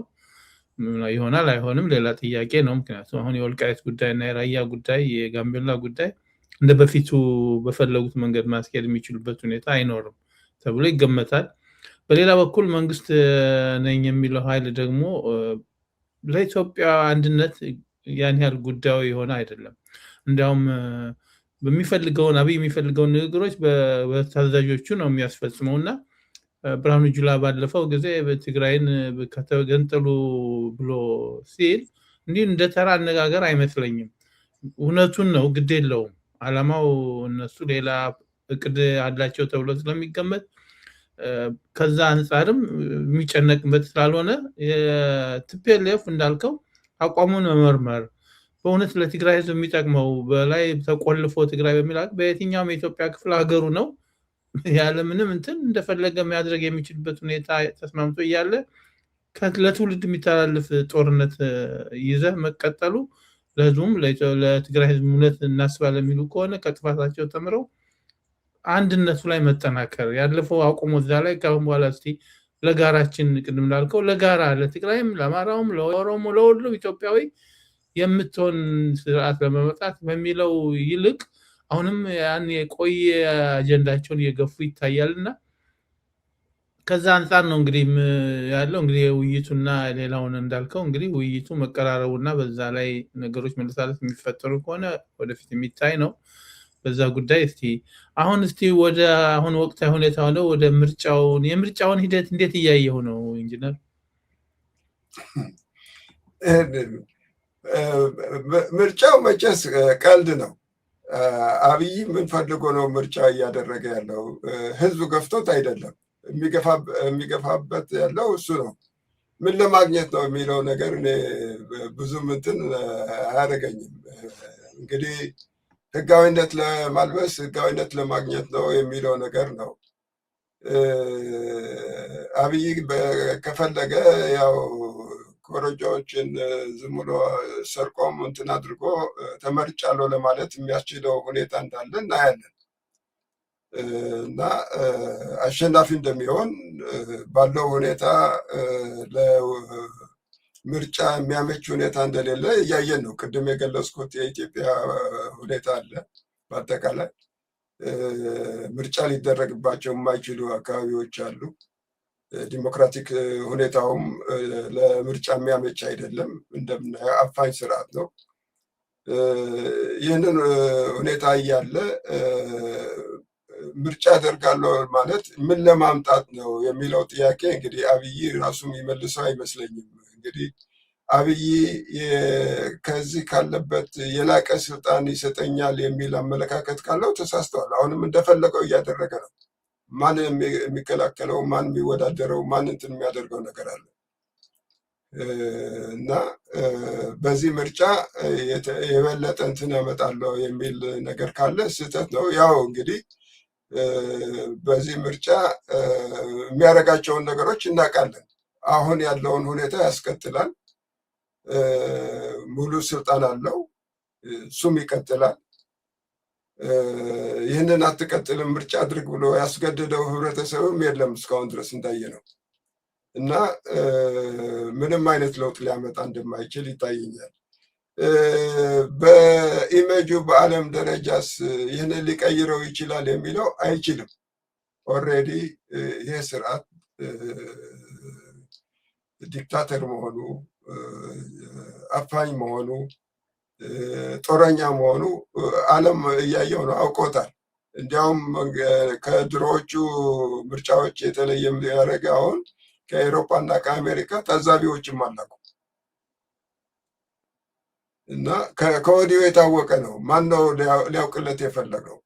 ይሆናል አይሆንም ሌላ ጥያቄ ነው። ምክንያቱም አሁን የወልቃይት ጉዳይ እና የራያ ጉዳይ፣ የጋምቤላ ጉዳይ እንደ በፊቱ በፈለጉት መንገድ ማስኬድ የሚችሉበት ሁኔታ አይኖርም ተብሎ ይገመታል። በሌላ በኩል መንግስት ነኝ የሚለው ኃይል ደግሞ ለኢትዮጵያ አንድነት ያን ያህል ጉዳዩ የሆነ አይደለም። እንዲያውም በሚፈልገውን አብይ የሚፈልገውን ንግግሮች በታዛዦቹ ነው የሚያስፈጽመው እና ብርሃኑ ጁላ ባለፈው ጊዜ ትግራይን ከተገንጠሉ ብሎ ሲል እንዲህ እንደ ተራ አነጋገር አይመስለኝም። እውነቱን ነው፣ ግድ የለውም። አላማው እነሱ ሌላ እቅድ አላቸው ተብሎ ስለሚገመት ከዛ አንጻርም የሚጨነቅበት ስላልሆነ የ TPLF እንዳልከው አቋሙን መመርመር፣ በእውነት ለትግራይ ህዝብ የሚጠቅመው በላይ ተቆልፎ ትግራይ በሚል፣ በየትኛውም የኢትዮጵያ ክፍል ሀገሩ ነው፣ ያለምንም እንትን እንደፈለገ የሚያደርግ የሚችልበት ሁኔታ ተስማምቶ እያለ ለትውልድ የሚተላለፍ ጦርነት ይዘህ መቀጠሉ ለህዝቡም ለትግራይ ህዝብ እውነት እናስባለን የሚሉ ከሆነ ከጥፋታቸው ተምረው አንድነቱ ላይ መጠናከር፣ ያለፈው አቁሞ እዛ ላይ ከአሁን በኋላ እስቲ ለጋራችን፣ ቅድም ላልከው ለጋራ ለትግራይም፣ ለአማራውም፣ ለኦሮሞ፣ ለሁሉም ኢትዮጵያዊ የምትሆን ስርዓት ለመመጣት በሚለው ይልቅ አሁንም ያን የቆየ አጀንዳቸውን እየገፉ ይታያል እና ከዛ አንጻር ነው እንግዲህ ያለው። እንግዲህ ውይይቱና ሌላውን እንዳልከው እንግዲህ ውይይቱ መቀራረቡና በዛ ላይ ነገሮች መለሳለስ የሚፈጠሩ ከሆነ ወደፊት የሚታይ ነው። በዛ ጉዳይ እስቲ አሁን እስቲ ወደ አሁን ወቅታዊ ሁኔታ ሆነ ወደ ምርጫውን፣ የምርጫውን ሂደት እንዴት እያየሁ ነው ኢንጂነር? ምርጫው መቼስ ቀልድ ነው። አብይ ምን ፈልጎ ነው ምርጫ እያደረገ ያለው? ህዝብ ገፍቶት አይደለም። የሚገፋበት ያለው እሱ ነው። ምን ለማግኘት ነው የሚለው ነገር እኔ ብዙም እንትን አያደርገኝም። እንግዲህ ህጋዊነት ለማልበስ፣ ህጋዊነት ለማግኘት ነው የሚለው ነገር ነው። አብይ ከፈለገ ያው ኮረጆዎችን ዝም ብሎ ሰርቆም እንትን አድርጎ ተመርጫለሁ ለማለት የሚያስችለው ሁኔታ እንዳለ እናያለን እና አሸናፊ እንደሚሆን ባለው ሁኔታ ለምርጫ የሚያመች ሁኔታ እንደሌለ እያየን ነው። ቅድም የገለጽኩት የኢትዮጵያ ሁኔታ አለ። በአጠቃላይ ምርጫ ሊደረግባቸው የማይችሉ አካባቢዎች አሉ። ዲሞክራቲክ ሁኔታውም ለምርጫ የሚያመች አይደለም። እንደምናየው አፋኝ ስርዓት ነው። ይህንን ሁኔታ እያለ ምርጫ አደርጋለሁ ማለት ምን ለማምጣት ነው የሚለው ጥያቄ እንግዲህ አብይ ራሱ የሚመልሰው አይመስለኝም። እንግዲህ አብይ ከዚህ ካለበት የላቀ ስልጣን ይሰጠኛል የሚል አመለካከት ካለው ተሳስተዋል። አሁንም እንደፈለገው እያደረገ ነው። ማን የሚከላከለው፣ ማን የሚወዳደረው፣ ማን እንትን የሚያደርገው ነገር አለ? እና በዚህ ምርጫ የበለጠ እንትን ያመጣለሁ የሚል ነገር ካለ ስህተት ነው። ያው እንግዲህ በዚህ ምርጫ የሚያደርጋቸውን ነገሮች እናውቃለን። አሁን ያለውን ሁኔታ ያስቀጥላል። ሙሉ ስልጣን አለው፣ እሱም ይቀጥላል። ይህንን አትቀጥልም፣ ምርጫ አድርግ ብሎ ያስገደደው ህብረተሰብም የለም እስካሁን ድረስ እንዳየ ነው። እና ምንም አይነት ለውጥ ሊያመጣ እንደማይችል ይታየኛል። በኢሜጁ በዓለም ደረጃስ ይህንን ሊቀይረው ይችላል የሚለው፣ አይችልም። Already ይሄ ስርዓት dictator መሆኑ፣ አፋኝ መሆኑ፣ ጦረኛ መሆኑ ዓለም እያየው ነው፣ አውቆታል። እንዲያውም ከድሮዎቹ ምርጫዎች የተለየ ያደረገ አሁን ከአውሮፓ እና ከአሜሪካ ታዛቢዎችም አላኩ እና ከወዲሁ የታወቀ ነው። ማን ነው ሊያውቅለት የፈለገው?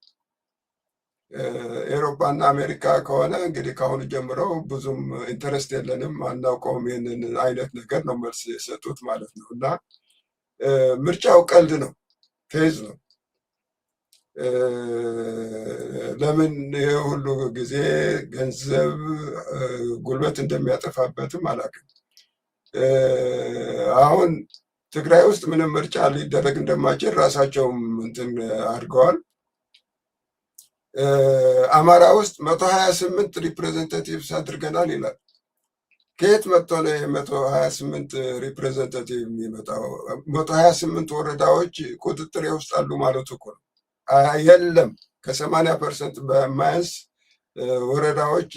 ኤሮፓ እና አሜሪካ ከሆነ እንግዲህ ከአሁኑ ጀምሮ ብዙም interest የለንም፣ አናውቀውም፣ ይህንን አይነት ነገር ነው መልስ የሰጡት ማለት ነው። እና ምርጫው ቀልድ ነው፣ ፌዝ ነው። ለምን ይህ ሁሉ ጊዜ፣ ገንዘብ፣ ጉልበት እንደሚያጠፋበትም አላውቅም። አሁን ትግራይ ውስጥ ምንም ምርጫ ሊደረግ እንደማይችል ራሳቸውም እንትን አድርገዋል። አማራ ውስጥ 128 representatives አድርገናል ይላል። ከየት መጥቶ ነው 128 representative የሚመጣው? 128 ወረዳዎች ቁጥጥር ውስጥ አሉ ማለቱ እኮ ነው። የለም፣ ከ80% በማያንስ ወረዳዎች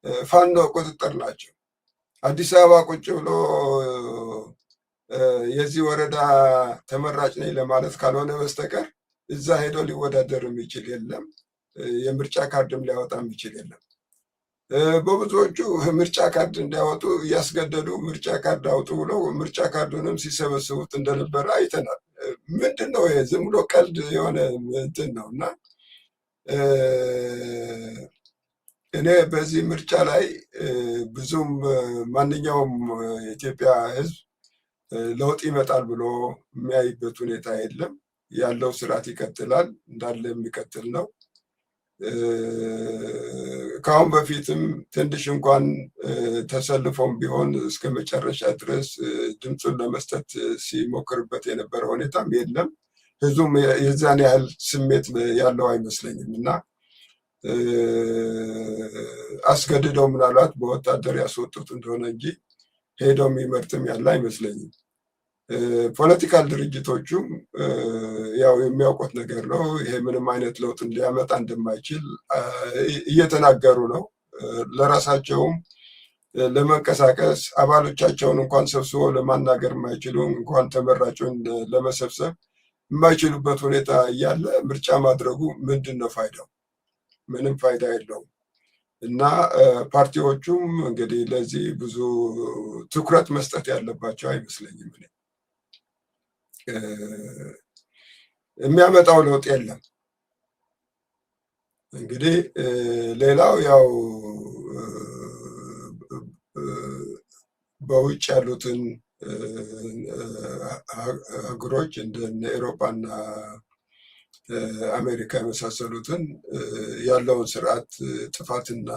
በፋኖ ቁጥጥር ናቸው። አዲስ አበባ ቁጭ ብሎ የዚህ ወረዳ ተመራጭ ነኝ ለማለት ካልሆነ በስተቀር እዛ ሄዶ ሊወዳደር የሚችል የለም። የምርጫ ካርድም ሊያወጣ የሚችል የለም። በብዙዎቹ ምርጫ ካርድ እንዲያወጡ እያስገደዱ፣ ምርጫ ካርድ አውጡ ብለው ምርጫ ካርዱንም ሲሰበስቡት እንደነበረ አይተናል። ምንድን ነው ይሄ? ዝም ብሎ ቀልድ የሆነ እንትን ነው። እና እኔ በዚህ ምርጫ ላይ ብዙም ማንኛውም የኢትዮጵያ ሕዝብ ለውጥ ይመጣል ብሎ የሚያይበት ሁኔታ የለም። ያለው ስርዓት ይቀጥላል፣ እንዳለ የሚቀጥል ነው። ከአሁን በፊትም ትንሽ እንኳን ተሰልፎም ቢሆን እስከ መጨረሻ ድረስ ድምፁን ለመስጠት ሲሞክርበት የነበረ ሁኔታም የለም። ህዝቡም የዛን ያህል ስሜት ያለው አይመስለኝም። እና አስገድደው ምናልባት በወታደር ያስወጡት እንደሆነ እንጂ ሄደው የሚመርጥም ያለ አይመስለኝም። Political ድርጅቶቹም ያው የሚያውቁት ነገር ነው። ይሄ ምንም አይነት ለውጥ ሊያመጣ እንደማይችል እየተናገሩ ነው። ለራሳቸውም ለመንቀሳቀስ አባሎቻቸውን እንኳን ሰብስቦ ለማናገር የማይችሉ፣ እንኳን ተመራጩን ለመሰብሰብ የማይችሉበት ሁኔታ እያለ ምርጫ ማድረጉ ምንድን ነው ፋይዳው? ምንም ፋይዳ የለውም። እና ፓርቲዎቹም እንግዲህ ለዚህ ብዙ ትኩረት መስጠት ያለባቸው አይመስለኝም። እኔ የሚያመጣው ለውጥ የለም። እንግዲህ ሌላው ያው በውጭ ያሉትን ሀገሮች እንደ ኤሮፓና አሜሪካ የመሳሰሉትን ያለውን ስርዓት ጥፋትና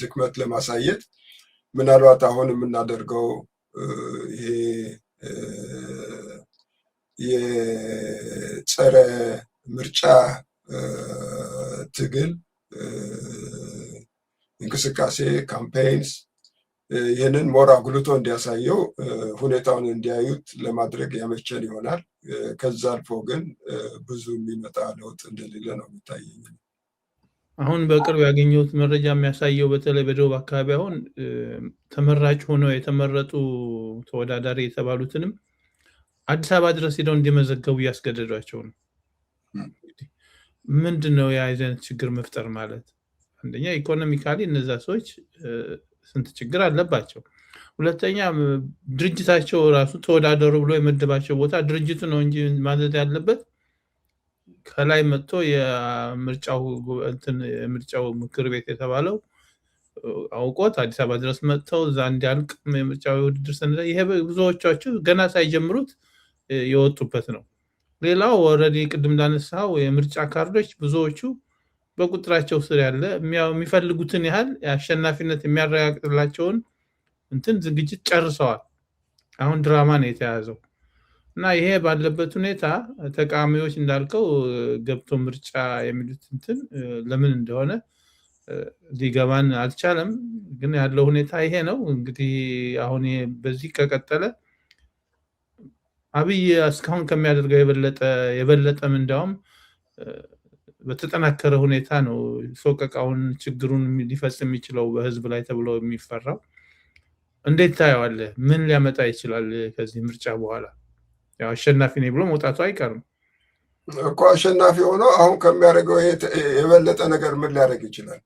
ድክመት ለማሳየት ምናልባት አሁን የምናደርገው ይሄ የጸረ ምርጫ ትግል እንቅስቃሴ፣ campaigns፣ ይህንን more አጉልቶ እንዲያሳየው፣ ሁኔታውን እንዲያዩት ለማድረግ ያመቸን ይሆናል። ከዛ አልፎ ግን ብዙ የሚመጣ ለውጥ እንደሌለ ነው የሚታየኝ። አሁን በቅርብ ያገኘሁት መረጃ የሚያሳየው በተለይ በደቡብ አካባቢ አሁን ተመራጭ ሆነው የተመረጡ ተወዳዳሪ የተባሉትንም አዲስ አበባ ድረስ ሄደው እንዲመዘገቡ እያስገደዷቸው ነው። ምንድን ነው የአይነት ችግር መፍጠር ማለት? አንደኛ economically እነዛ ሰዎች ስንት ችግር አለባቸው። ሁለተኛ ድርጅታቸው ራሱ ተወዳደሩ ብሎ የመደባቸው ቦታ ድርጅቱ ነው እንጂ ማዘዝ ያለበት፣ ከላይ መጥቶ የምርጫው ምክር ቤት የተባለው አውቆት አዲስ አበባ ድረስ መጥተው እዛ እንዲያልቅ የምርጫው የውድድር ሰነድ፣ ይሄ ብዙዎቻችሁ ገና ሳይጀምሩት የወጡበት ነው። ሌላው already ቅድም እንዳነሳው የምርጫ ካርዶች ብዙዎቹ በቁጥራቸው ስር ያለ የሚፈልጉትን ያህል አሸናፊነት የሚያረጋግጥላቸውን እንትን ዝግጅት ጨርሰዋል። አሁን ድራማ ነው የተያዘው። እና ይሄ ባለበት ሁኔታ ተቃዋሚዎች እንዳልከው ገብቶ ምርጫ የሚሉት እንትን ለምን እንደሆነ ሊገባን አልቻለም። ግን ያለው ሁኔታ ይሄ ነው። እንግዲህ አሁን በዚህ ከቀጠለ አብይ እስካሁን ከሚያደርገው የበለጠም እንዲያውም በተጠናከረ ሁኔታ ነው ሶቀቃውን ችግሩን ሊፈጽም የሚችለው በህዝብ ላይ ተብሎ የሚፈራው። እንዴት ታየዋለህ? ምን ሊያመጣ ይችላል ከዚህ ምርጫ በኋላ? ያው አሸናፊ ነኝ ብሎ መውጣቱ አይቀርም። እኮ። አሸናፊ ሆኖ አሁን ከሚያደርገው የበለጠ ነገር ምን ሊያደርግ ይችላል?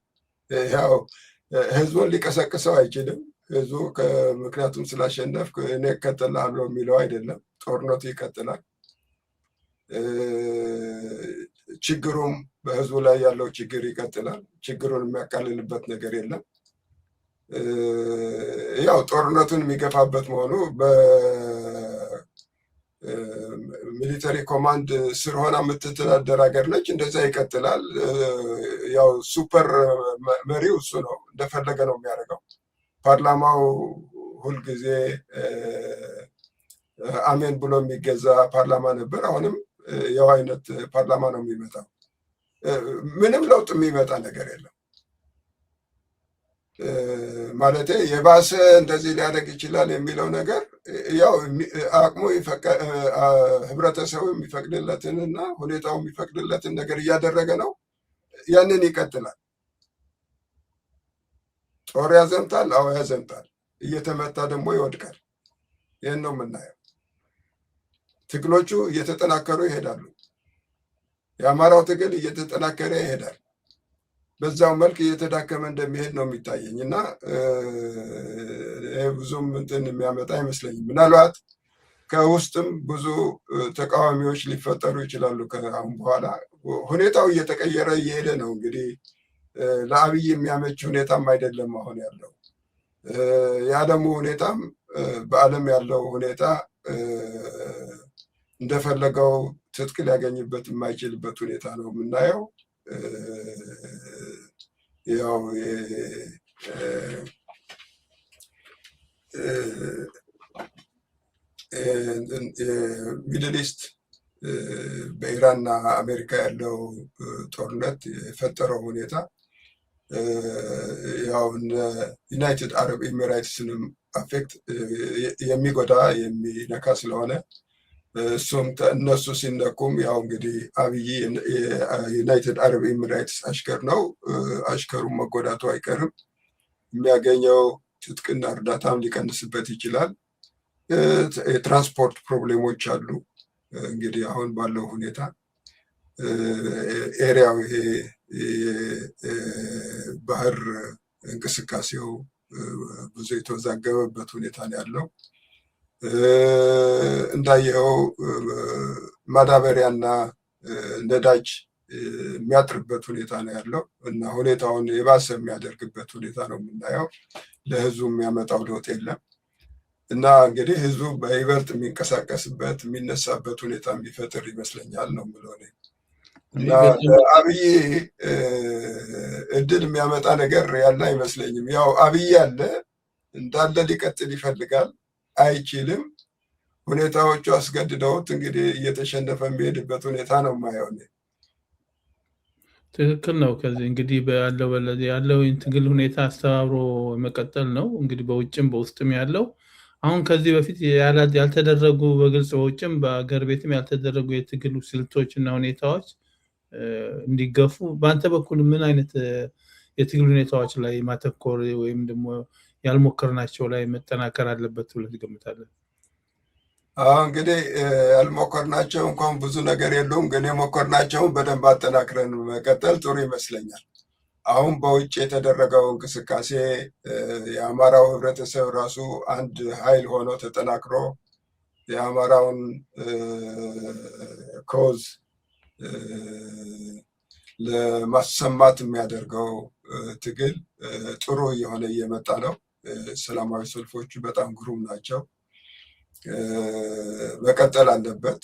ያው ህዝቡን ሊቀሰቅሰው አይችልም። ህዝቡ ምክንያቱም ስላሸነፍክ እኔ እከተልሃለሁ የሚለው አይደለም። ጦርነቱ ይቀጥላል። ችግሩም በህዝቡ ላይ ያለው ችግር ይቀጥላል። ችግሩን የሚያቃልልበት ነገር የለም። ያው ጦርነቱን የሚገፋበት መሆኑ በ military command ስር ሆና የምትተዳደር ሀገር ነች። እንደዛ ይቀጥላል። ያው super መሪው እሱ ነው፣ እንደፈለገ ነው የሚያደርገው። ፓርላማው ሁልጊዜ አሜን ብሎ የሚገዛ ፓርላማ ነበር። አሁንም ያው አይነት ፓርላማ ነው የሚመጣው። ምንም ለውጥ የሚመጣ ነገር የለም። ማለቴ የባሰ እንደዚህ ሊያደርግ ይችላል የሚለው ነገር ያው አቅሙ ህብረተሰቡ የሚፈቅድለትን እና ሁኔታው የሚፈቅድለትን ነገር እያደረገ ነው። ያንን ይቀጥላል። ጦር ያዘምታል። አዎ ያዘምታል። እየተመታ ደግሞ ይወድቃል። ይህን ነው የምናየው። ትግሎቹ እየተጠናከሩ ይሄዳሉ። የአማራው ትግል እየተጠናከረ ይሄዳል። በዛው መልክ እየተዳከመ እንደሚሄድ ነው የሚታየኝ እና ብዙም እንትን የሚያመጣ አይመስለኝም። ምናልባት ከውስጥም ብዙ ተቃዋሚዎች ሊፈጠሩ ይችላሉ። ከአሁን በኋላ ሁኔታው እየተቀየረ እየሄደ ነው። እንግዲህ ለአብይ የሚያመች ሁኔታም አይደለም አሁን ያለው። የዓለሙ ሁኔታም፣ በዓለም ያለው ሁኔታ እንደፈለገው ትጥቅ ሊያገኝበት የማይችልበት ሁኔታ ነው የምናየው። ያው Middle East በኢራንና አሜሪካ ያለው ጦርነት የፈጠረው ሁኔታ ያው United Arab Emirates ንም affect የሚጎዳ፣ የሚነካ ስለሆነ እሱም እነሱ ሲነኩም ያው እንግዲህ አብይ የ United Arab Emirates አሽከር ነው። አሽከሩም መጎዳቱ አይቀርም። የሚያገኘው ትጥቅና እርዳታም ሊቀንስበት ይችላል። የትራንስፖርት problem ኦች አሉ። እንግዲህ አሁን ባለው ሁኔታ area ው ይሄ ባህር እንቅስቃሴው ብዙ የተወዛገበበት ሁኔታ ነው ያለው። እንዳየኸው ማዳበሪያና ነዳጅ የሚያጥርበት ሁኔታ ነው ያለው እና ሁኔታውን የባሰ የሚያደርግበት ሁኔታ ነው የምናየው። ለህዝቡ የሚያመጣው ለውጥ የለም እና እንግዲህ ህዝቡ በይበልጥ የሚንቀሳቀስበት፣ የሚነሳበት ሁኔታ የሚፈጥር ይመስለኛል ነው የምለው እኔ። እና አብይ እድል የሚያመጣ ነገር ያለ አይመስለኝም። ያው አብይ ያለ እንዳለ ሊቀጥል ይፈልጋል፣ አይችልም። ሁኔታዎቹ አስገድደውት እንግዲህ እየተሸነፈ የሚሄድበት ሁኔታ ነው የማየው እኔ። ትክክል ነው። ከዚህ እንግዲህ ያለው ትግል ሁኔታ አስተባብሮ መቀጠል ነው። እንግዲህ በውጭም በውስጥም ያለው አሁን ከዚህ በፊት ያልተደረጉ፣ በግልጽ በውጭም በአገር ቤትም ያልተደረጉ የትግል ስልቶች እና ሁኔታዎች እንዲገፉ በአንተ በኩል ምን አይነት የትግል ሁኔታዎች ላይ ማተኮር ወይም ደግሞ ያልሞከርናቸው ላይ መጠናከር አለበት ብለህ ትገምታለህ? አሁን እንግዲህ ያልሞከርናቸው እንኳን ብዙ ነገር የሉም፣ ግን የሞከርናቸውን በደንብ አጠናክረን መቀጠል ጥሩ ይመስለኛል። አሁን በውጭ የተደረገው እንቅስቃሴ የአማራው ህብረተሰብ ራሱ አንድ ኃይል ሆኖ ተጠናክሮ የአማራውን cause ለማሰማት የሚያደርገው ትግል ጥሩ እየሆነ እየመጣ ነው። ሰላማዊ ሰልፎቹ በጣም ግሩም ናቸው። መቀጠል አለበት።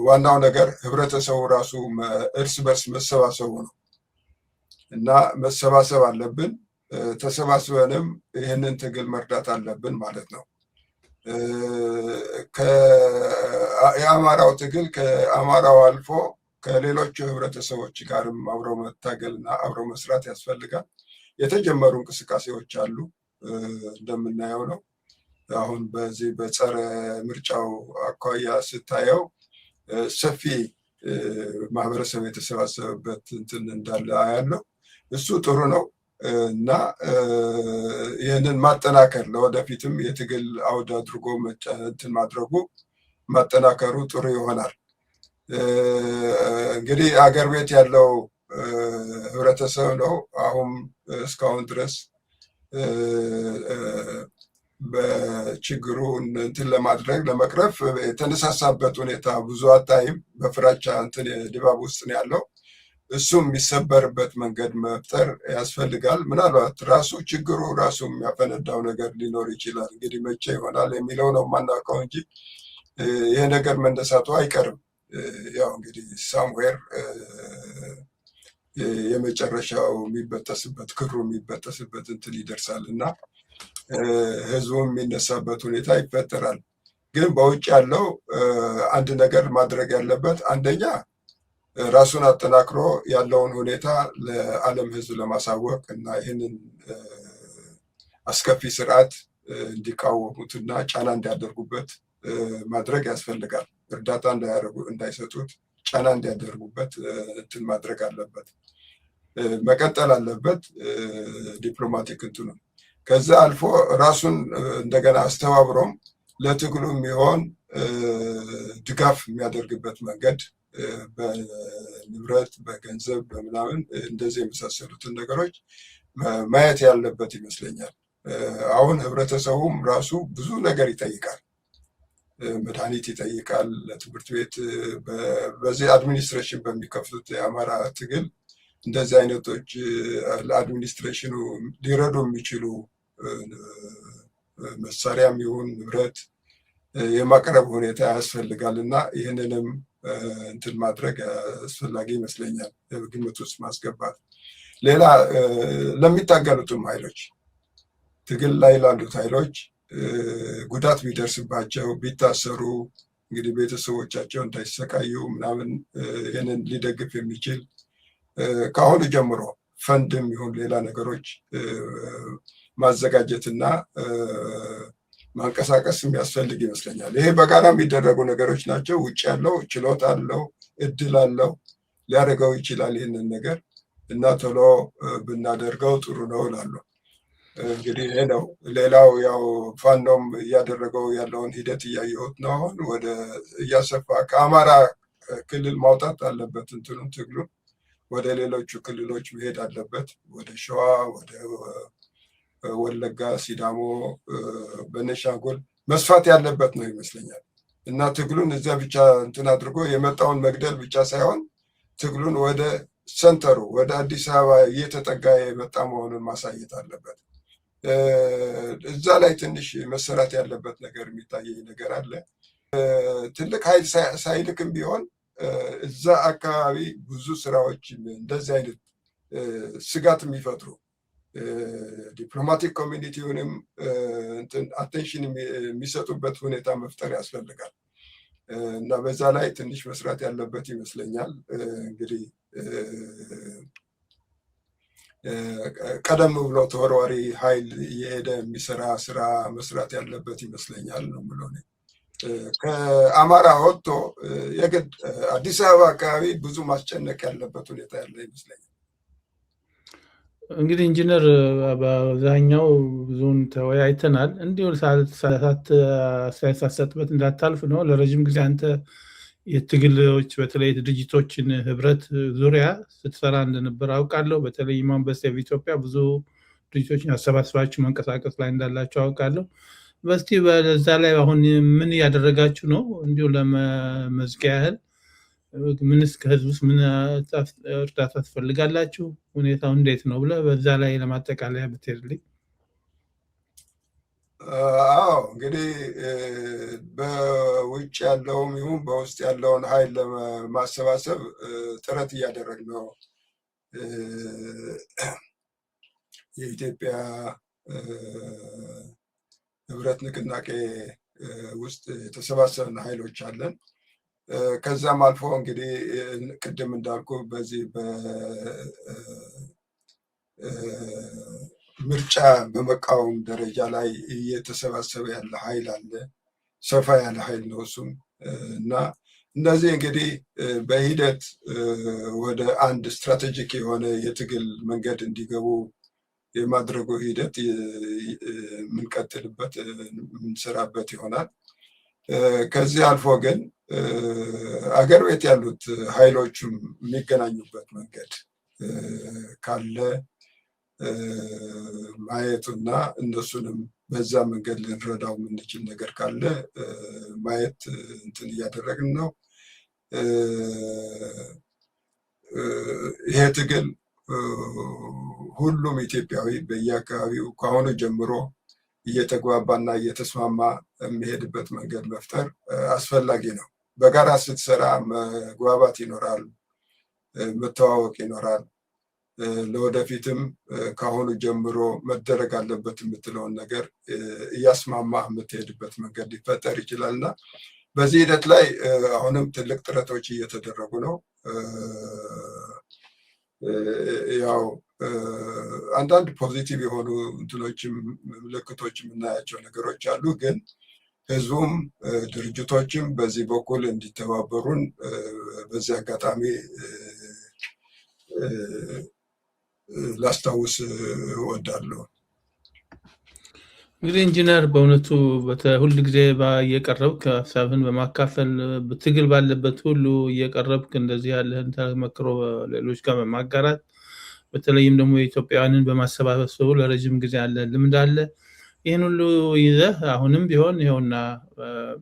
ዋናው ነገር ህብረተሰቡ ራሱ እርስ በርስ መሰባሰቡ ነው እና መሰባሰብ አለብን። ተሰባስበንም ይህንን ትግል መርዳት አለብን ማለት ነው። የአማራው ትግል ከአማራው አልፎ ከሌሎቹ ህብረተሰቦች ጋርም አብሮ መታገል እና አብሮ መስራት ያስፈልጋል። የተጀመሩ እንቅስቃሴዎች አሉ፣ እንደምናየው ነው። አሁን በዚህ በጸረ ምርጫው አኳያ ስታየው ሰፊ ማህበረሰብ የተሰባሰበበት እንትን እንዳለ አያለው። እሱ ጥሩ ነው እና ይህንን ማጠናከር፣ ለወደፊትም የትግል አውድ አድርጎ እንትን ማድረጉ፣ ማጠናከሩ ጥሩ ይሆናል። እንግዲህ አገር ቤት ያለው ህብረተሰብ ነው አሁን እስካሁን ድረስ በችግሩ እንትን ለማድረግ፣ ለመቅረፍ የተነሳሳበት ሁኔታ ብዙ አታይም። በፍራቻ እንትን ድባብ ውስጥ ነው ያለው። እሱም የሚሰበርበት መንገድ መፍጠር ያስፈልጋል። ምናልባት ራሱ ችግሩ ራሱ የሚያፈነዳው ነገር ሊኖር ይችላል። እንግዲህ መቼ ይሆናል የሚለው ነው የማናውቀው እንጂ ይህ ነገር መነሳቱ አይቀርም። ያው እንግዲህ somewhere የመጨረሻው የሚበጠስበት፣ ክሩ የሚበጠስበት እንትን ይደርሳል እና ህዝቡ የሚነሳበት ሁኔታ ይፈጠራል። ግን በውጭ ያለው አንድ ነገር ማድረግ ያለበት፣ አንደኛ ራሱን አጠናክሮ ያለውን ሁኔታ ለዓለም ህዝብ ለማሳወቅ እና ይህንን አስከፊ ስርዓት እንዲቃወሙትና ጫና እንዲያደርጉበት ማድረግ ያስፈልጋል። እርዳታ እንዳያደርጉ፣ እንዳይሰጡት ጫና እንዲያደርጉበት እንትን ማድረግ አለበት፣ መቀጠል አለበት diplomatic እንትኑ። ከዛ አልፎ ራሱን እንደገና አስተባብሮም ለትግሉ የሚሆን ድጋፍ የሚያደርግበት መንገድ በንብረት፣ በገንዘብ፣ በምናምን እንደዚህ የመሳሰሉትን ነገሮች ማየት ያለበት ይመስለኛል። አሁን ህብረተሰቡም ራሱ ብዙ ነገር ይጠይቃል። መድኃኒት ይጠይቃል። ለትምህርት ቤት በዚህ administration በሚከፍቱት የአማራ ትግል እንደዚህ አይነቶች ለ administration ኑ ሊረዱ የሚችሉ መሳሪያም ይሁን ንብረት የማቅረብ ሁኔታ ያስፈልጋል እና ይህንንም እንትን ማድረግ አስፈላጊ ይመስለኛል፣ ግምት ውስጥ ማስገባት። ሌላ ለሚታገሉትም ኃይሎች፣ ትግል ላይ ላሉት ኃይሎች ጉዳት ቢደርስባቸው፣ ቢታሰሩ እንግዲህ ቤተሰቦቻቸው እንዳይሰቃዩ ምናምን ይህንን ሊደግፍ የሚችል ከአሁኑ ጀምሮ ፈንድም ይሁን ሌላ ነገሮች ማዘጋጀትና ማንቀሳቀስ የሚያስፈልግ ይመስለኛል። ይሄ በጋራ የሚደረጉ ነገሮች ናቸው። ውጭ ያለው ችሎታ አለው፣ እድል አለው፣ ሊያደርገው ይችላል ይህንን ነገር እና ቶሎ ብናደርገው ጥሩ ነው እላለሁ። እንግዲህ ይሄ ነው። ሌላው ያው ፋኖም እያደረገው ያለውን ሂደት እያየሁት ነው። አሁን ወደ እያሰፋ ከአማራ ክልል ማውጣት አለበት እንትኑን፣ ትግሉን ወደ ሌሎቹ ክልሎች መሄድ አለበት። ወደ ሸዋ፣ ወደ ወለጋ፣ ሲዳሞ፣ ቤኒሻንጉል መስፋት ያለበት ነው ይመስለኛል። እና ትግሉን እዚያ ብቻ እንትን አድርጎ የመጣውን መግደል ብቻ ሳይሆን ትግሉን ወደ center ኡ፣ ወደ አዲስ አበባ እየተጠጋ የመጣ መሆኑን ማሳየት አለበት። እዛ ላይ ትንሽ መሰራት ያለበት ነገር የሚታየኝ ነገር አለ። ትልቅ ኃይል ሳይልክም ቢሆን እዛ አካባቢ ብዙ ስራዎች እንደዚህ አይነት ስጋት የሚፈጥሩ diplomatic community ውንም attention የሚሰጡበት ሁኔታ መፍጠር ያስፈልጋል እና በዛ ላይ ትንሽ መስራት ያለበት ይመስለኛል። እንግዲህ ቀደም ብሎ ተወርዋሪ ኃይል እየሄደ የሚሰራ ስራ መስራት ያለበት ይመስለኛል ነው የምለው። ከአማራ ወጥቶ የግድ አዲስ አበባ አካባቢ ብዙ ማስጨነቅ ያለበት ሁኔታ ያለ ይመስለኛል። እንግዲህ ኢንጂነር፣ በአብዛኛው ብዙውን ተወያይተናል። እንዲሁ አስተያየት ሳትሰጥበት እንዳታልፍ ነው። ለረጅም ጊዜ አንተ የትግሎች በተለይ ድርጅቶችን ህብረት ዙሪያ ስትሰራ እንደነበር አውቃለሁ። በተለይ በ Save ኢትዮጵያ ብዙ ድርጅቶችን አሰባስባችሁ መንቀሳቀስ ላይ እንዳላችሁ አውቃለሁ። በስቲ በዛ ላይ አሁን ምን እያደረጋችሁ ነው? እንዲሁ ለመዝጊያ ያህል ምንስ ከህዝቡስ ምን እርዳታ ትፈልጋላችሁ? ሁኔታው እንዴት ነው ብለህ በዛ ላይ ለማጠቃለያ ብትሄድልኝ። አዎ፣ እንግዲህ በውጭ ያለውም ይሁን በውስጥ ያለውን ኃይል ለማሰባሰብ ጥረት እያደረግን ነው። የኢትዮጵያ ህብረት ንቅናቄ ውስጥ የተሰባሰብን ኃይሎች አለን። ከዛም አልፎ እንግዲህ ቅድም እንዳልኩ በዚህ ምርጫ በመቃወም ደረጃ ላይ እየተሰባሰበ ያለ ኃይል አለ። ሰፋ ያለ ኃይል ነው እሱም። እና እነዚህ እንግዲህ በሂደት ወደ አንድ strategic የሆነ የትግል መንገድ እንዲገቡ የማድረጉ ሂደት የምንቀጥልበት፣ የምንሰራበት ይሆናል። ከዚህ አልፎ ግን አገር ቤት ያሉት ኃይሎችም የሚገናኙበት መንገድ ካለ ማየቱና እነሱንም በዛ መንገድ ልንረዳው የምንችል ነገር ካለ ማየት እንትን እያደረግን ነው። ይሄ ትግል ሁሉም ኢትዮጵያዊ በየአካባቢው ከአሁኑ ጀምሮ እየተግባባና እየተስማማ የሚሄድበት መንገድ መፍጠር አስፈላጊ ነው። በጋራ ስትሰራ መግባባት ይኖራል፣ መተዋወቅ ይኖራል። ለወደፊትም ከአሁኑ ጀምሮ መደረግ አለበት የምትለውን ነገር እያስማማ የምትሄድበት መንገድ ሊፈጠር ይችላል። እና በዚህ ሂደት ላይ አሁንም ትልቅ ጥረቶች እየተደረጉ ነው። ያው አንዳንድ positive የሆኑ እንትኖችም ምልክቶች የምናያቸው ነገሮች አሉ። ግን ህዝቡም ድርጅቶችም በዚህ በኩል እንዲተባበሩን በዚህ አጋጣሚ ላስታውስ እወዳለሁ። እንግዲህ ኢንጂነር፣ በእውነቱ ሁል ጊዜ እየቀረብክ ሀሳብህን በማካፈል፣ ትግል ባለበት ሁሉ እየቀረብክ እንደዚህ ያለህን ተመክሮ ሌሎች ጋር በማጋራት፣ በተለይም ደግሞ የኢትዮጵያውያንን በማሰባሰቡ ለረጅም ጊዜ ያለ ልምድ አለ። ይህን ሁሉ ይዘህ አሁንም ቢሆን ይኸውና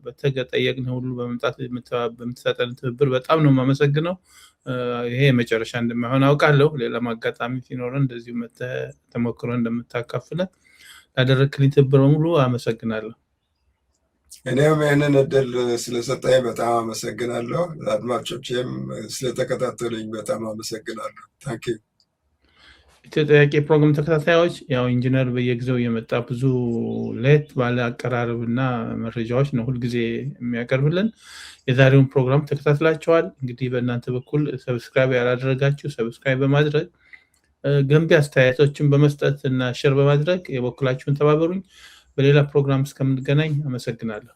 በተጠየቅንህ ሁሉ በመምጣት በምትሰጠን ትብብር በጣም ነው የማመሰግነው። ይሄ የመጨረሻ እንደማይሆን አውቃለሁ። ሌላም አጋጣሚ ሲኖረን እንደዚሁ መተህ ተሞክሮ እንደምታካፍለን፣ ላደረግክልኝ ትብብር በሙሉ አመሰግናለሁ። እኔም ይህንን እድል ስለሰጠኝ በጣም አመሰግናለሁ። አድማጮቼም ስለተከታተሉኝ በጣም አመሰግናለሁ። Thank you። ኢትዮ ጥያቄ ፕሮግራም ተከታታዮች፣ ያው ኢንጂነር በየጊዜው እየመጣ ብዙ ለየት ባለ አቀራረብ እና መረጃዎች ነው ሁልጊዜ የሚያቀርብልን። የዛሬውን ፕሮግራም ተከታትላችኋል። እንግዲህ በእናንተ በኩል subscribe ያላደረጋችሁ subscribe በማድረግ፣ ገንቢ አስተያየቶችን በመስጠት እና share በማድረግ የበኩላችሁን ተባበሩኝ። በሌላ ፕሮግራም እስከምንገናኝ አመሰግናለሁ።